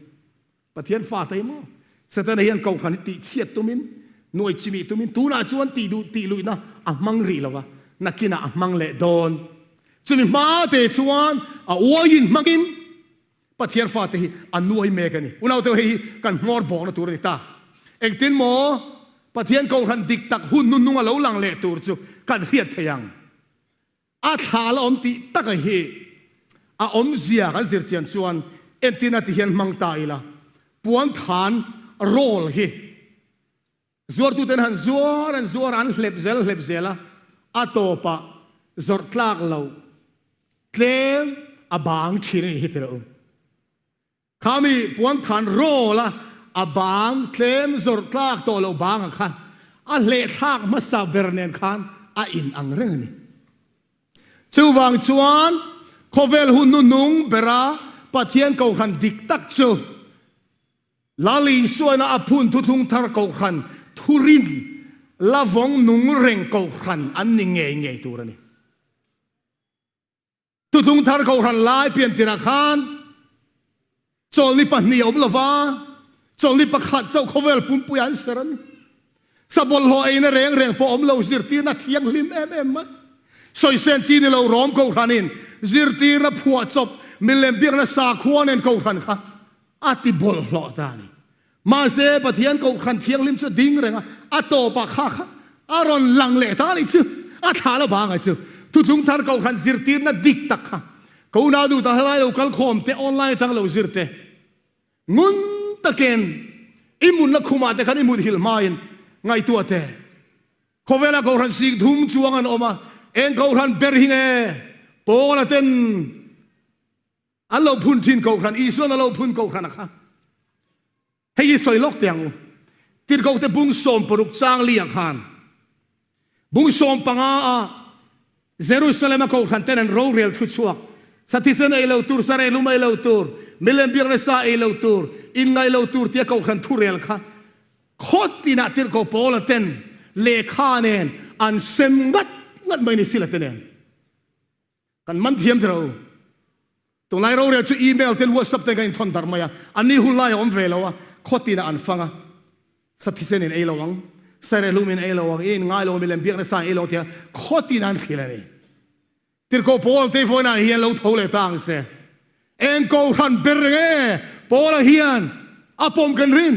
Pathian fate hi maw Setana hian kohhran hi tihchhiat tumin, nuai chimih tumin tunah chuan tih duh tih luihna a hmang rih lo va, nakinah a hmang leh dawn. Chumi hma te chuan a uaiin hmangin Pathian fate hi a nuai mek a ni. Unaute hei hi kan hmawr bawkna tur a ni ta. Engtin maw Pathian kohhran dik tak hun hnuhnung a lo lang leh tur chu kan hriat thei ang. A thla la awm tih taka hi a awmzia kan zir chian chuan entina ti hian hmang ta ila, puanthan roll hi zuartuten han zuar an zuar a, an hlep zel hlep zel a, a tawpah zawrh tlak loh tlem a bang thin a nih hi tirh u. Khami puanthan rawl a, a bang tlem zawrh tlak tawh loh bangah khan a hlehthlak hmasa ber nen khan a in ang reng a ni. Chuvang chuan khawvel hun hnuhnung bera Pathian Kohhran dik tak chu Lal Isuaina a phun thuthlung thar Kohhran thurin la vawng nung reng Kohhran an ni ngei ngei tur a ni. Thuthlung thar Kohhran lai pian tirah khan chawlni pahnih a awm lo va, chawlni pakhat chauh khawvel pumpuiah an ser a ni. Sabawlhhlawh eina reng reng pawh awm lo, zirtirna thianghlim em em mai. Sawisên chi ni lo Rom Kohhranin zirtirna phuahchawp milem biakna sakhua nen Kohhran kha a ti bawlhhlawh ta a ni. Mahse, Pathian Kohhran Thianghlim chu a ding reng a, a tawpah kha kha a rawn lang leh ta a nih chu, a thlah la bang a chu. Thuthlung thar Kohhran zirtirna dik tak kha ka unau duh ta helai lo kal khawm te, online atang lo zir te, ngun takin i munna khumah te khan i mut hilh hmain ngaihtuah teh. Khawvela Kohhran sik thum chuang an awm a, eng Kohhran ber hi nge Paula ten An lo phun thin Kohhran, Isuan a lo phun Kohhran a kha. Hei hi sawi lawk teh ang u. Tirhkohte bung 60 chang li ah khan bung 15 a Jerusalem a Kohhran ten an rorel thu chhuak, sa thisen ei lo tur, sa rehlum ei lo tur, milem biakna sa ei lo tur, inngaih lo tur tia Kohhran thurel kha khaw tinah Tirhkoh Paula ten lehkha nen an sem ngat ngat mai ni sila te nen. Kan man thiam tiro. Tunlai rorel chu email ten whatsapp ten kan inthawn darh mai a, an ni hun lai a awm ve lo a, khaw tinah an fang a, sa thisen in ei lo ang, sa rehlum in ei lo ang, i in ngai lo ang, milem biakna sa in ei lo ang tia khaw tinah an hrilh a ni. Tirhkoh Paul te vawiinah hian lo tho leh ta ang se. Eng kohhran ber nge Paula hian a pawm kan rin?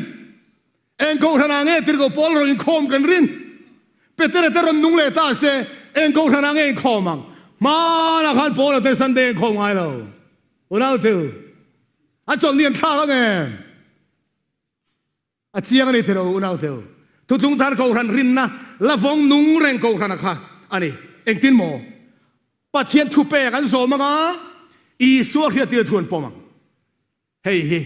Eng kohhranah nge tirhkoh Paul rawn inkhawm kan rin? Petera te rawn nung leh ta se, eng kohhranah nge inkhawm ang? Hmanah khan Paula te Sunday inkhawm ngai lo. Unau thil a chawlhni an thlak ang em? A chiang a ni tiro unau thil. Thuthlung thar kohhran rinna la vawng nung reng kohhrana kha a ni. Engtin maw? Pathian thupek an zawm ang a, Isua hriattir thu an pawm ang. Hei hi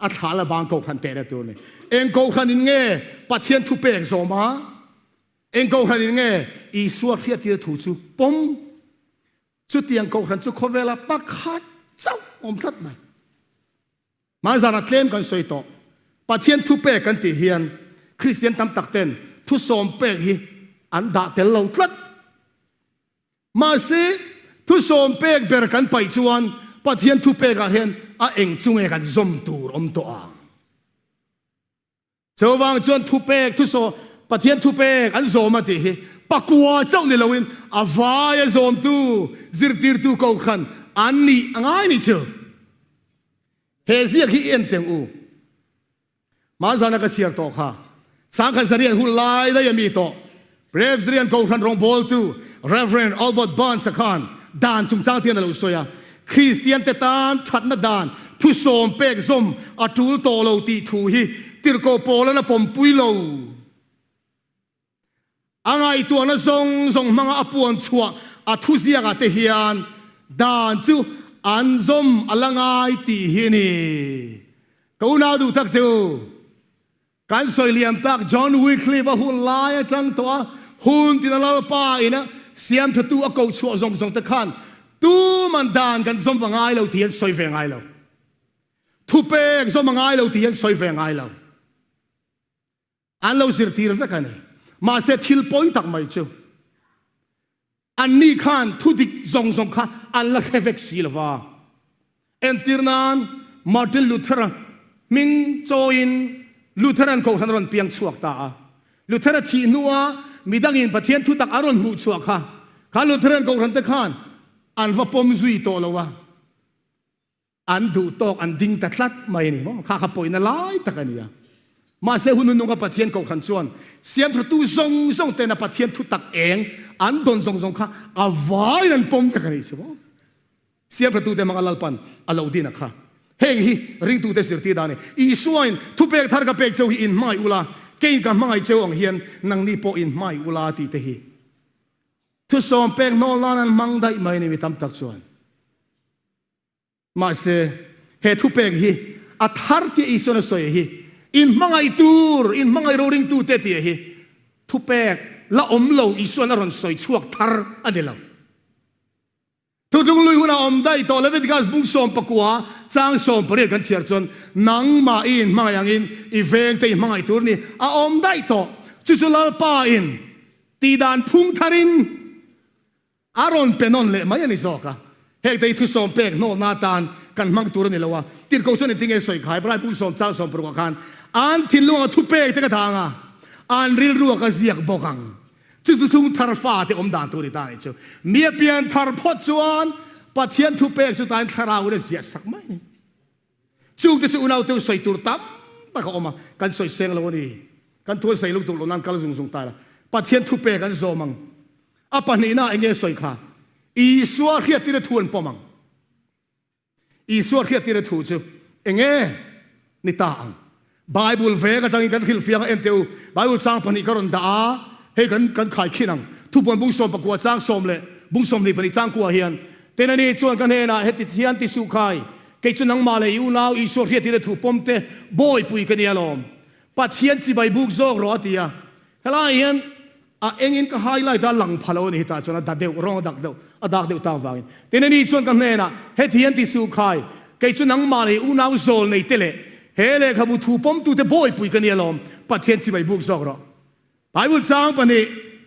a thla la bang kohhran tehna tur a ni. Eng kohhran in nge Pathian thu pek zawm a? Eng kohhran in nge Isua hriattir thu chu pawm? Chutiang kohhran chu khawvela pakhat chauh awm tlat mai. Hmaizana tlem kan sawi tawh. Pathian thu pek kan tih hian Kristian tam tak ten thu sawm pek hi an dah tel lo tlat. Mahse, thusawm pek ber kan paih chuan Pathian thupekah hian a eng chu nge kan zawm tur awm tawh ang? Chuvang chuan thupek, thusawm, Pathian thupek an zawm a tih hi pakua chauh ni loin a vaia zawmtu, zirtirtu kohhran an nih a ngai ni chu. He ziak hi i en teng u. Hmanzana ka chhiar tawh kha Sangkhat Zarian hun lai daih a mi tawh Presbyterian Kohhran rawngbawltu Rev. Albert Barnes-a khan dan chungchang te hian a lo sawi a, Kristian te tan thatna dan thusawm pek zawm a tul tawh lo tih thu hi tirhkoh Paula'n a pawmpui lo. A ngaihtuahna zawng zawng hmanga a puan chhuah a thuziakah te hian dan chu an zawm a la ngai tih hi a ni. Ka unau duh tak te u, kan sawi liam tak John Wycliffe a hun lai atang tawh a hun tina Lalpa ina siam thatu a koh chhuah zawng zawng te khan tuman dan kan zawm va ngai lo tih an sawi ve ngai lo. Thupek zawm a ngai lo tih an sawi ve ngai lo. An lo zirtir vek a ni. Mahse thil pawi tak mai chu anni khan thu dik zawng zawng kha an la hre vek si lo va. Entir nan Martin Luther-a hming chawiin Lutheran kohhran a rawn piang chhuak ta a. Luther-a thih hnua midangin Pathian thutak an rawn hmuh chhuah kha, kha Lutheran kohhran te khan an va pawm zui tawh lo a. An duh tawk an ding ta tlat mai a ni maw? Kha kha pawina lai tak a ni a. Mahse hun hununga Pathian kohhran chuan siamthatu zawng zawng tena Pathian thu tak eng an dawn zawng zawng kha a vaiin an pawm vek a ni chu maw? Siamthatute hmanga Lalpan a lo din a kha. Heng hi ringtute zirtir dan a ni. Isuain thupek thar ka pek cheu hi in hmangaih ula, keiin ka hmangaih cheu ang hian nangni pawh in hmangaih ula tih te hi thusawm pek hnawl nan an hmang daih mai a ni mi tam tak chuan. Mahse, he thupek hi a thar tia Isuan a sawi hi, in hmangaih tur, in hmangaih roringtute tia hi thupek la awm lo Isuan a rawn sawi chhuak thar a ni lo. Thutlung lui hunah awm daih tawh Leviticus bung 19 chang 18 kan chhiar chuan nangmah i inhmangaih angin i vengte i hmangaih tur ni a awm daih tawh. Chu chu Lalpa in tihdan phung tharin A rawn pe nawn leh mai a ni zawk a. Heng te hi thusawm pek hnawlna atan kan hmang tur a ni lo a. Tirhkoh chuan engtin nge sawi kha? Hebrai bung sawm chang sawm parukah khan, An thinlunga thu pek te ka dang a, an rilrua ka ziak bawk ang. Chu chu thung thar fate awm dan tur ni ta a nih chu. Mi a pian thar phawt chuan Pathian thu pek chu tain thlarauin a ziah sak mai a ni. Chungte chu unau teu sawi tur tam tak a awm a, kan sawi seng lo a ni. Kan thu an sawi luk duh loh nan kal zung zung ta ila, Pathian thu pek an zawm ang. A pahnihna eng nge sawi kha? Isua hriattirna thu an pawm ang. Isua hriattirna thu chu eng nge ni ta ang? Bible vek atangin kan hrilhfiang a, en teh u, Bible chang pahnih ka rawn dah a, hei kan kan khaikhin ang. Thupuan bung 19 chang sawm leh bung 22 chang kuah hian, Tin ani chuan ka hnenah heti hian ti suh khai, kei chu nangmah leh i unau Isua hriattirna thu pawm te bawipui ka nia lawm. Pathian chibai buk zawk rawh a ti a. Helaiah hian a engin ka highlight a lang pha lo a ni hetah chuan a da deuh, rawng a dak deuh, a dak deuh tak vangin. Tin ani chuan ka hnenah heti hian ti suh khai, kei chu nangmah leh i unau zawl nei te leh he lehkhabu thu pawmtute bawipui ka nia lawm, Pathian chibai buk zawk rawh. Bible chang pahnih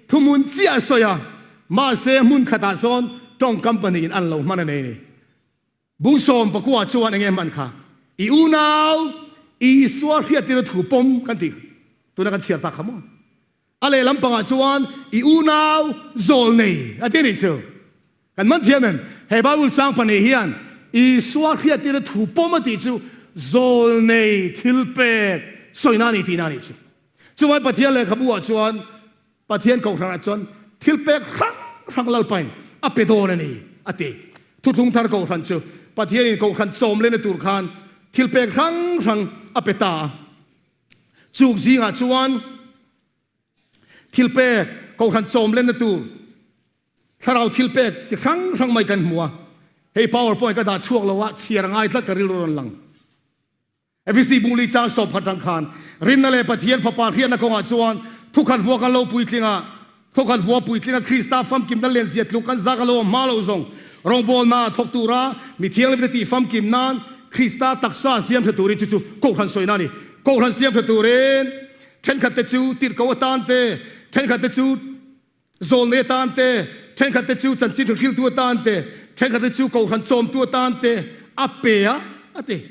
thuhmun chiah a sawi a, mahse hmun khatah sawn tawngkam pahnihin an lo hman a nei a ni. Bung 19 chuan enge hman kha? I unau Isua hriattirna thu pawm kan tih tuna kan chhiar tak kha maw? A lehlam pangah chuan i unau zawl nei a ti a nih chu. Kan man thiam em? He Bible chang pahnih hian Isua hriattirna thu pawm a tih chu zawl nei thil pek sawina a ni tihna a nih chu. Chuvai Pathian lehkhabu ah chuan Pathian kohhranah chuan thil pek hrang hrang Lalpain a pe dawn a ni, a ti. Thuthlung thar kohhran chu Pathianin kohhran chawm lehna tur khan thil pek hrang hrang a pe ta a. Chuk zingah chuan thil pek kohhran chawm lehna tur thlarau thil pek chi hrang hrang mai kan hmu a. Hei powerpoint ka dah chhuak lo a, chhiar a ngai tlat ka rilru rawn lang. Efesi bung li chang sawp khat rang khan rinna leh Pathian Fapa hriatna kawngah chuan thukhat vua kan lo puitling a, thawkhat vua puitling a Krista famkimna lianzia tluk kan zak a lo awm hma lo zawng rawngbawlna thawk tura mi thianghlimte tih famkim nan Krista taksa siam hre turin chu chu Kohhran sawina a ni. Kohhran siam hre turin thenkhatte chu tirhkoh atan te, thenkhatte chu Zawlnei atan te, thenkhatte chu chanchin hrilhriltu atan te, thenkhatte chu kohhran chawmtu atan te a pe a, a ti.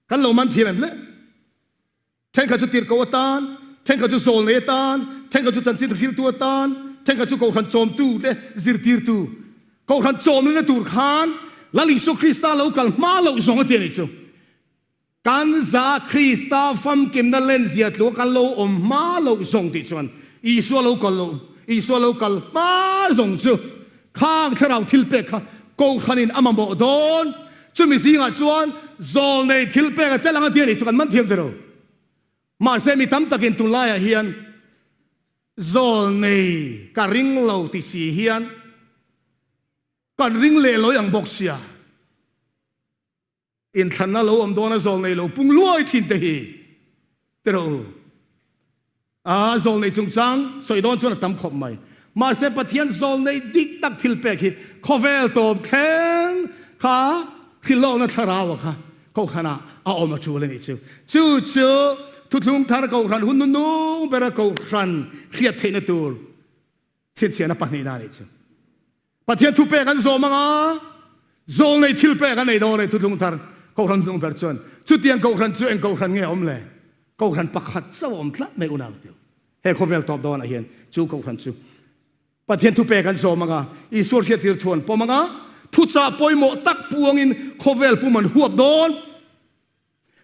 Kan lo man thiam em le? Thenkhat chu tirhkoh atan, thenkhat chu zawlnei atan, thenkhat chu chanchin hrilhriltu atan, thenkhat chu kohhran chawmtu te zirtirtu. Kohhran chawmlina tur khan Lal Isua Krista lo kal hma loh zawng a ti a nih chu. Kan za Krista famkimna lenzia tlua kan lo awm hma loh zawng tih chuan Isua lo kal loh, Isua lo kal hma zawng chu khang thlarau thilpek kha Kohhranin a mamawh dawn. Chumi zingah chuan zawlnei thilpek a tel ang a ti a nih chu kan man thiam tiro. Mahse mi tam takin tunlaiah hian zawlnei ka ring lo ti si hian, Kan ring leh lawi ang bawk sia. Inthlanna lo awm dawn a zawl nei lo pung luai thin te hi ti rawh u. A zawl nei chungchang sawi dawn chuan a tam khawp mai. Mahse Pathian zawl nei dik tak thil pek hi khawvel tawp thleng kha hrilhlawkna thlarau a kha kohhranah a awm a tul a nih chu. Chu chu thuthlung thar kohhran hun nunung bera kohhran hriat theihna tur chhinchhiahna pahnihna a nih chu. Pathian thupek an zawm anga zawlnei thilpek a nei dawn a ni thuthlung thar kohhran hnung ber chuan. Chutiang kohhran chu eng kohhran nge a awm le? Kohhran pakhat chauh a awm tlat mai unau teu. He khawvel tawp dawnah hian chu kohhran chu Pathian thupek an zawm anga Isua hriattir thu an pawm anga thuchah pawimawh tak puangin khawvel pum an huap dawn.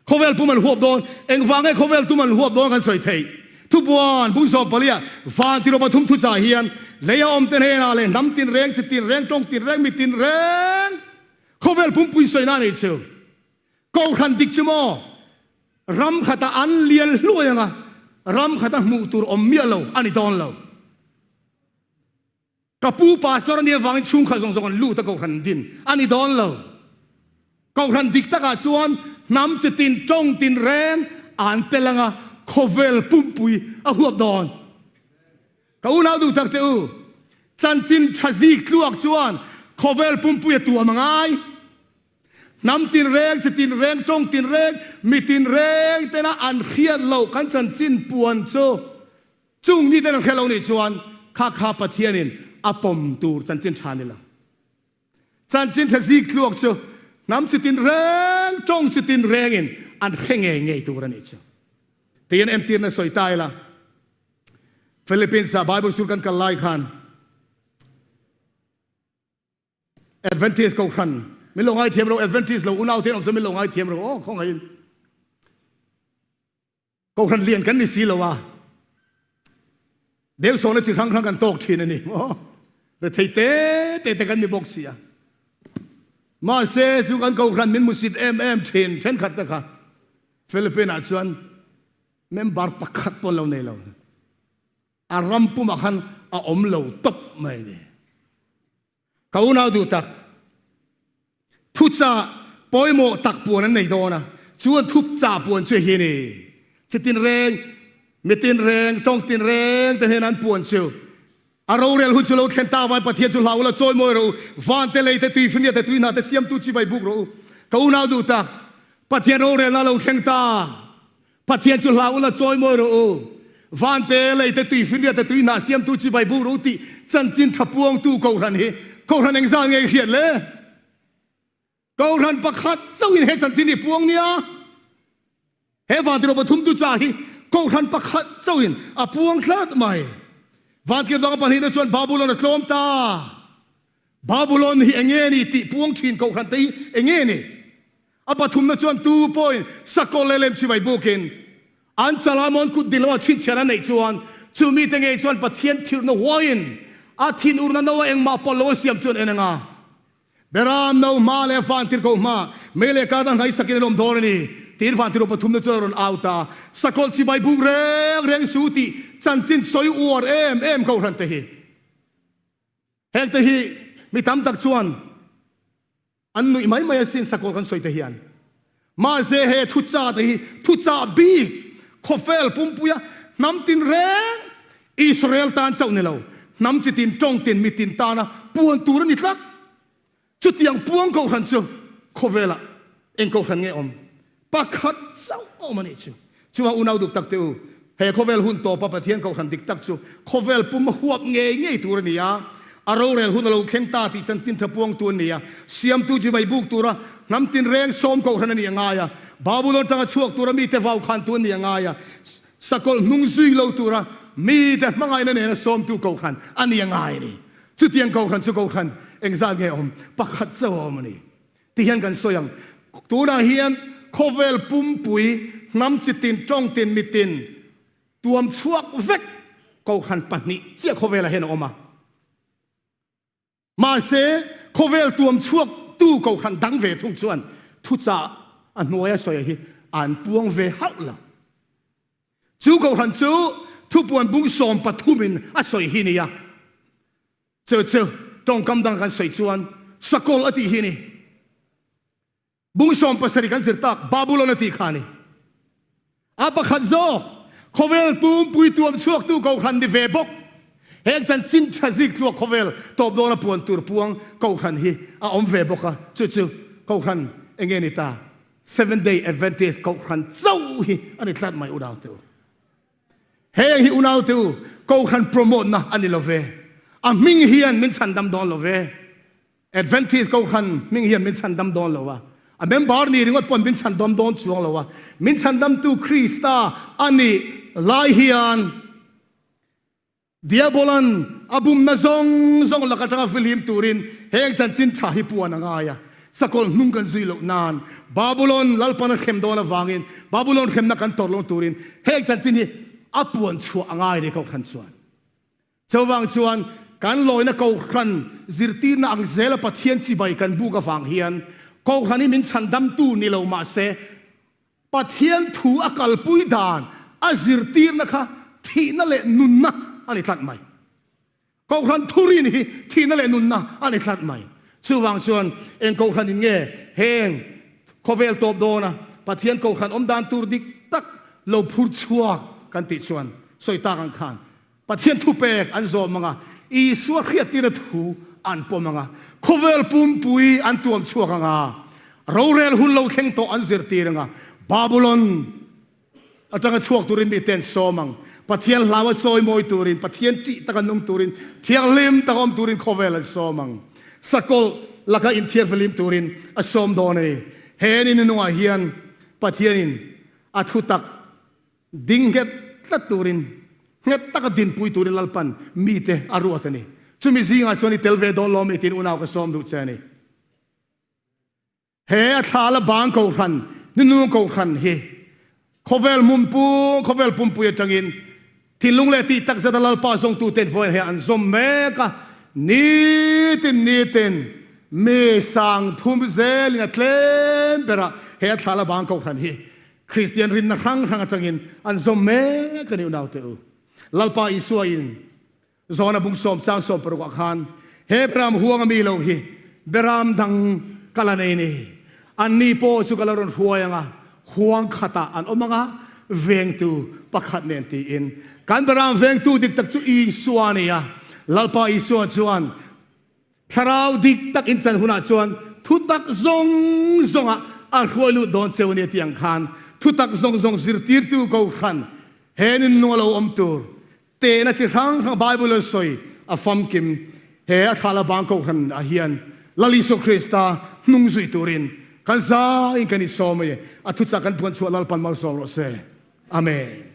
Khawvel pum an huap dawn. Engvang nge khawvel tum an huap dawn kan sawi theih? Thubuan bung 14 van tiraw pathum thuchah hian lei a awm te hnenah leh hnam tinreng, chi tinreng, tawng tinreng, mi tinreng khawvel pumpui sawina a nei chu. Kohhran dik chu maw ram khatah an lian hluai anga ram khata hmuh tur awm miah lo a ni dawn lo. Ka pu pastor a nih avangin chhungkhat zawng zawng an lut a kohhran din a ni dawn lo. Kohhran dik takah chuan hnam chi tin tawng tin reng an tel anga khawvel pumpui a huap dawn. Ka unau duh tak teh u, chanchin tha zik tluak chuan khawvel pumpui a tuam a ngai. Hnam tin reng, chi tin reng, tawng tin reng, mi tin reng tena an hriat loh kan chanchin puan chu Chung miten an hre lo nih chuan kha kha Pathianin a pawm tur chanchin tha ni lo. Chanchin tha zik tluak chu hnam chi tin reng, tawng chi tin rengin an hre ngei ngei tur a nih chu. Tiin entirna sawi ta ila, Philippines-ah Bible School kan kal lai khan Adventist kohhran min lo ngaithiam ro, Adventist lo unau te an awm chuan min lo ngaithiam ro, aw khawngaihin. Kohhran lian kan ni si lo a, Deusawna chi hrang hrang kan tawk thin a ni maw? Rethei te te te kan ni bawk si a. Mahse chu kan kohhran min musit em em thin thenkhat te kha Philippine ah chuan member pakhat pawh an lo nei lo. A ram pumah khan a awm lo tawp mai a ni. Ka unau duh tak, thuchah pawimawh tak puan an nei dawn a, chu an thuchah puan chu hi a ni. Chitin reng, mitin reng, tawngtin reng te hnena an puan chu a rorel hun chu lo thlen ta avangin Pathian chu hlau ula chawi mawi rawh u, van te, lei te, tui fimia te, tui hna te siamtu chibai buk rawh u. Ka unau duh tak, Pathian rorelna a lo thleng ta. Pathian chu hlau ula chawi mawi rawh u. Vante, leite, tuifinriat te, tuihnah siamtu chibai buk rawh u tih chanchin tha puangtu Kohhran hi Kohhran engzah nge i hriat le? Kohhran pakhat chauhin he chanchin hi puang nia. He vantirh pathumtu cha hi Kohhran pakhat chauhin a puang tlat mai. Vantirh dang pahnihna chuan Babulon a tlawm ta. Babulon hi enge ni tih puang thin Kohhran te hi enge ni? A pathumna chuan tu pawhin sakawr leh lem chivai bukin an chalamawn kut ding lama chhinchhian a neih chuan chu mite ngei chuan Pathian thirhna huaiin a thinurna no a engmah pawlh lo a siam chuan en anga Beram no hma leh vantirhkoh hma mei leh kar dang hnaisakin an awm dawn a ni tiin vantirhkoh pathumna chuan a rawn au ta. Sakawlh chivai buk reng reng su tih chanchin sawi uar em em kohhran te hi hengte hi mi tam tak chuan An nuih mai mai asin sakawr kan sawi te hian. Mahse he thuchah te hi thuchah bik khawvel pumpuia hnam tin reng Israel tan chauh ni lo, hnam chi tin, tawng tin, mi tin tana puan tur a ni tlat. Chutiang puang kohhran chu khawvelah eng kohhran nge awm? Pakhat chauh a awm a nih chu. Chuvang unau duk tak te u, he khawvel hun tawpa Pathian kohhran dik tak chu khawvel pum a huap ngei ngei tur a ni a, a rorel hun a lo thleng ta tih chanchin tha puangtu an ni a, siamtu chibai buk tura hnam tinreng sawm kohhran a nih a ngai a, Babulon tanga chhuak tura mite vau khantu an nih a ngai a, sakawlh hnung zui lo tura mite hmangaihna nena sawmtu kohhran a nih a ngai a ni. Chutiang kohhran chu kohhran engzat nge awm? Pakhat chauh a awm a ni. Ti hian kan sawi ang, tunah hian khawvel pumpui hnam chi tin, tawng tin, mi tin tuam chhuak vek kohhran pahnih chiah khawvelah hian a awm a. Mahse, khawvel tuam chhuak tu kohhran dang ve thung chuan thuchah a hnuaia sawi hi an puang ve hauh lo. Chu kohhran chu thupuan bung 13 in a sawi hi nia. Chu chu tawngkam dang kan sawi chuan sakawlh a tih hi a ni. Bung 17 kan zir tak Babulon a tih kha a ni. A pakhat zawk, khawvel pumpui tuam chhuaktu Kohhran ni ve bawk. Heng chanchin tha zik tluak khawvel tawp dawna puan tur puang Kohhran hi a awm ve bawk a, chu chu Kohhran eng nge ni ta? Seventh Day Adventist Kohhran chauh hi a ni tlat mai unau te u. Heng hi unau te u, Kohhran promote na a ni lo ve. A hming hian min chhandam dawn lo ve. Adventist Kohhran hming hian min chhandam dawn lo a, a member ni ringawt pawn min chhandam dawn chuang lo a, min chhandamtu Krista a nih lai hian Diabolan a bumna zawng zawng lak atanga fihlim turin heng chanchin tha hi puan a ngai a, sakawlh hnung kan zui loh nan Babulon Lalpan a hrem dawn avangin Babulon hremna kan tawrh lo turin heng chanchin hi a puan chhuah a ngai ni Kohhran chuan. Chuvang chuan kan lawina Kohhran zirtirna ang zela Pathian chibai kan buk avang hian Kohhran hi min chhandamtu ni lo mah se Pathian thu a kalpui dan a zirtirna kha thihna leh nunna a ni tlat mai. Kohhran thurin hi thihna leh nunna a ni tlat mai. Chuvang chuan eng Kohhran in nge heng khawvel tawp dawna Pathian Kohhran awm dan tur dik tak lo phur chhuak kan tih chuan sawi tak ang khan Pathian thupek an zawm ang a, Isua hriattirna thu an pawm ang a, khawvel pumpui an tuam chhuak ang a, rorel hun lo thleng tawh an zirtir ang a, Babulon atanga chhuak turin mite an sawm ang. Pathian hlaua chawimawi turin, Pathian ṭih taka nung turin, thianghlim taka awm turin khawvel an sawm ang. Sakawlh laka inthiarfihlim turin a sawm dawn a ni. He ni nunungah hian Pathianin a thutak Ding nghet tlat turin, nghet taka dinpui turin Lalpan mite a ruat a ni. Chumi zingah chuan i tel ve dawn lo mi tiin unau ka sawm duh che a ni. He a thla la bang kohhran, nunung kohhran hi khawvel hmunpu, khawvel pumpui atangin thinlung leh tih tak zeta Lalpa zawngtuten vawiin he an zawm mek a, nitin nitin mi sang thum zelin a tlem berah he a thla la bang kohhran hi Kristian rinna hrang hrang atangin an zawm mek a ni unaute u. Lalpa Isua in Zona bung sawm chang sawm paruk ah khan he beram huang a mi lo hi beram dang ka la nei ni. An ni pawh chu ka la rawn hruai ang a, huang khatah an awm ang a, vengtu pakhat nen tiin. Kan beram vengtu dik tak chu Isua a ni a. Lalpa Isua chuan Thlarau dik tak in chan hunah chuan thutak zawng zawngah a hruai lut dawn cheu a ni tih ang khan thutak zawng zawng zirtirtu Kohhran he ninlung a lo awm tur tehna chi hrang hrang Bible an sawi a famkim he a thla la bang Kohhran ah hian Lal Isua Krista hnung zui turin kan zaiin kan insawm a ni. A thuchah kan puan chhuah Lalpan malsawm rawh se. Amen.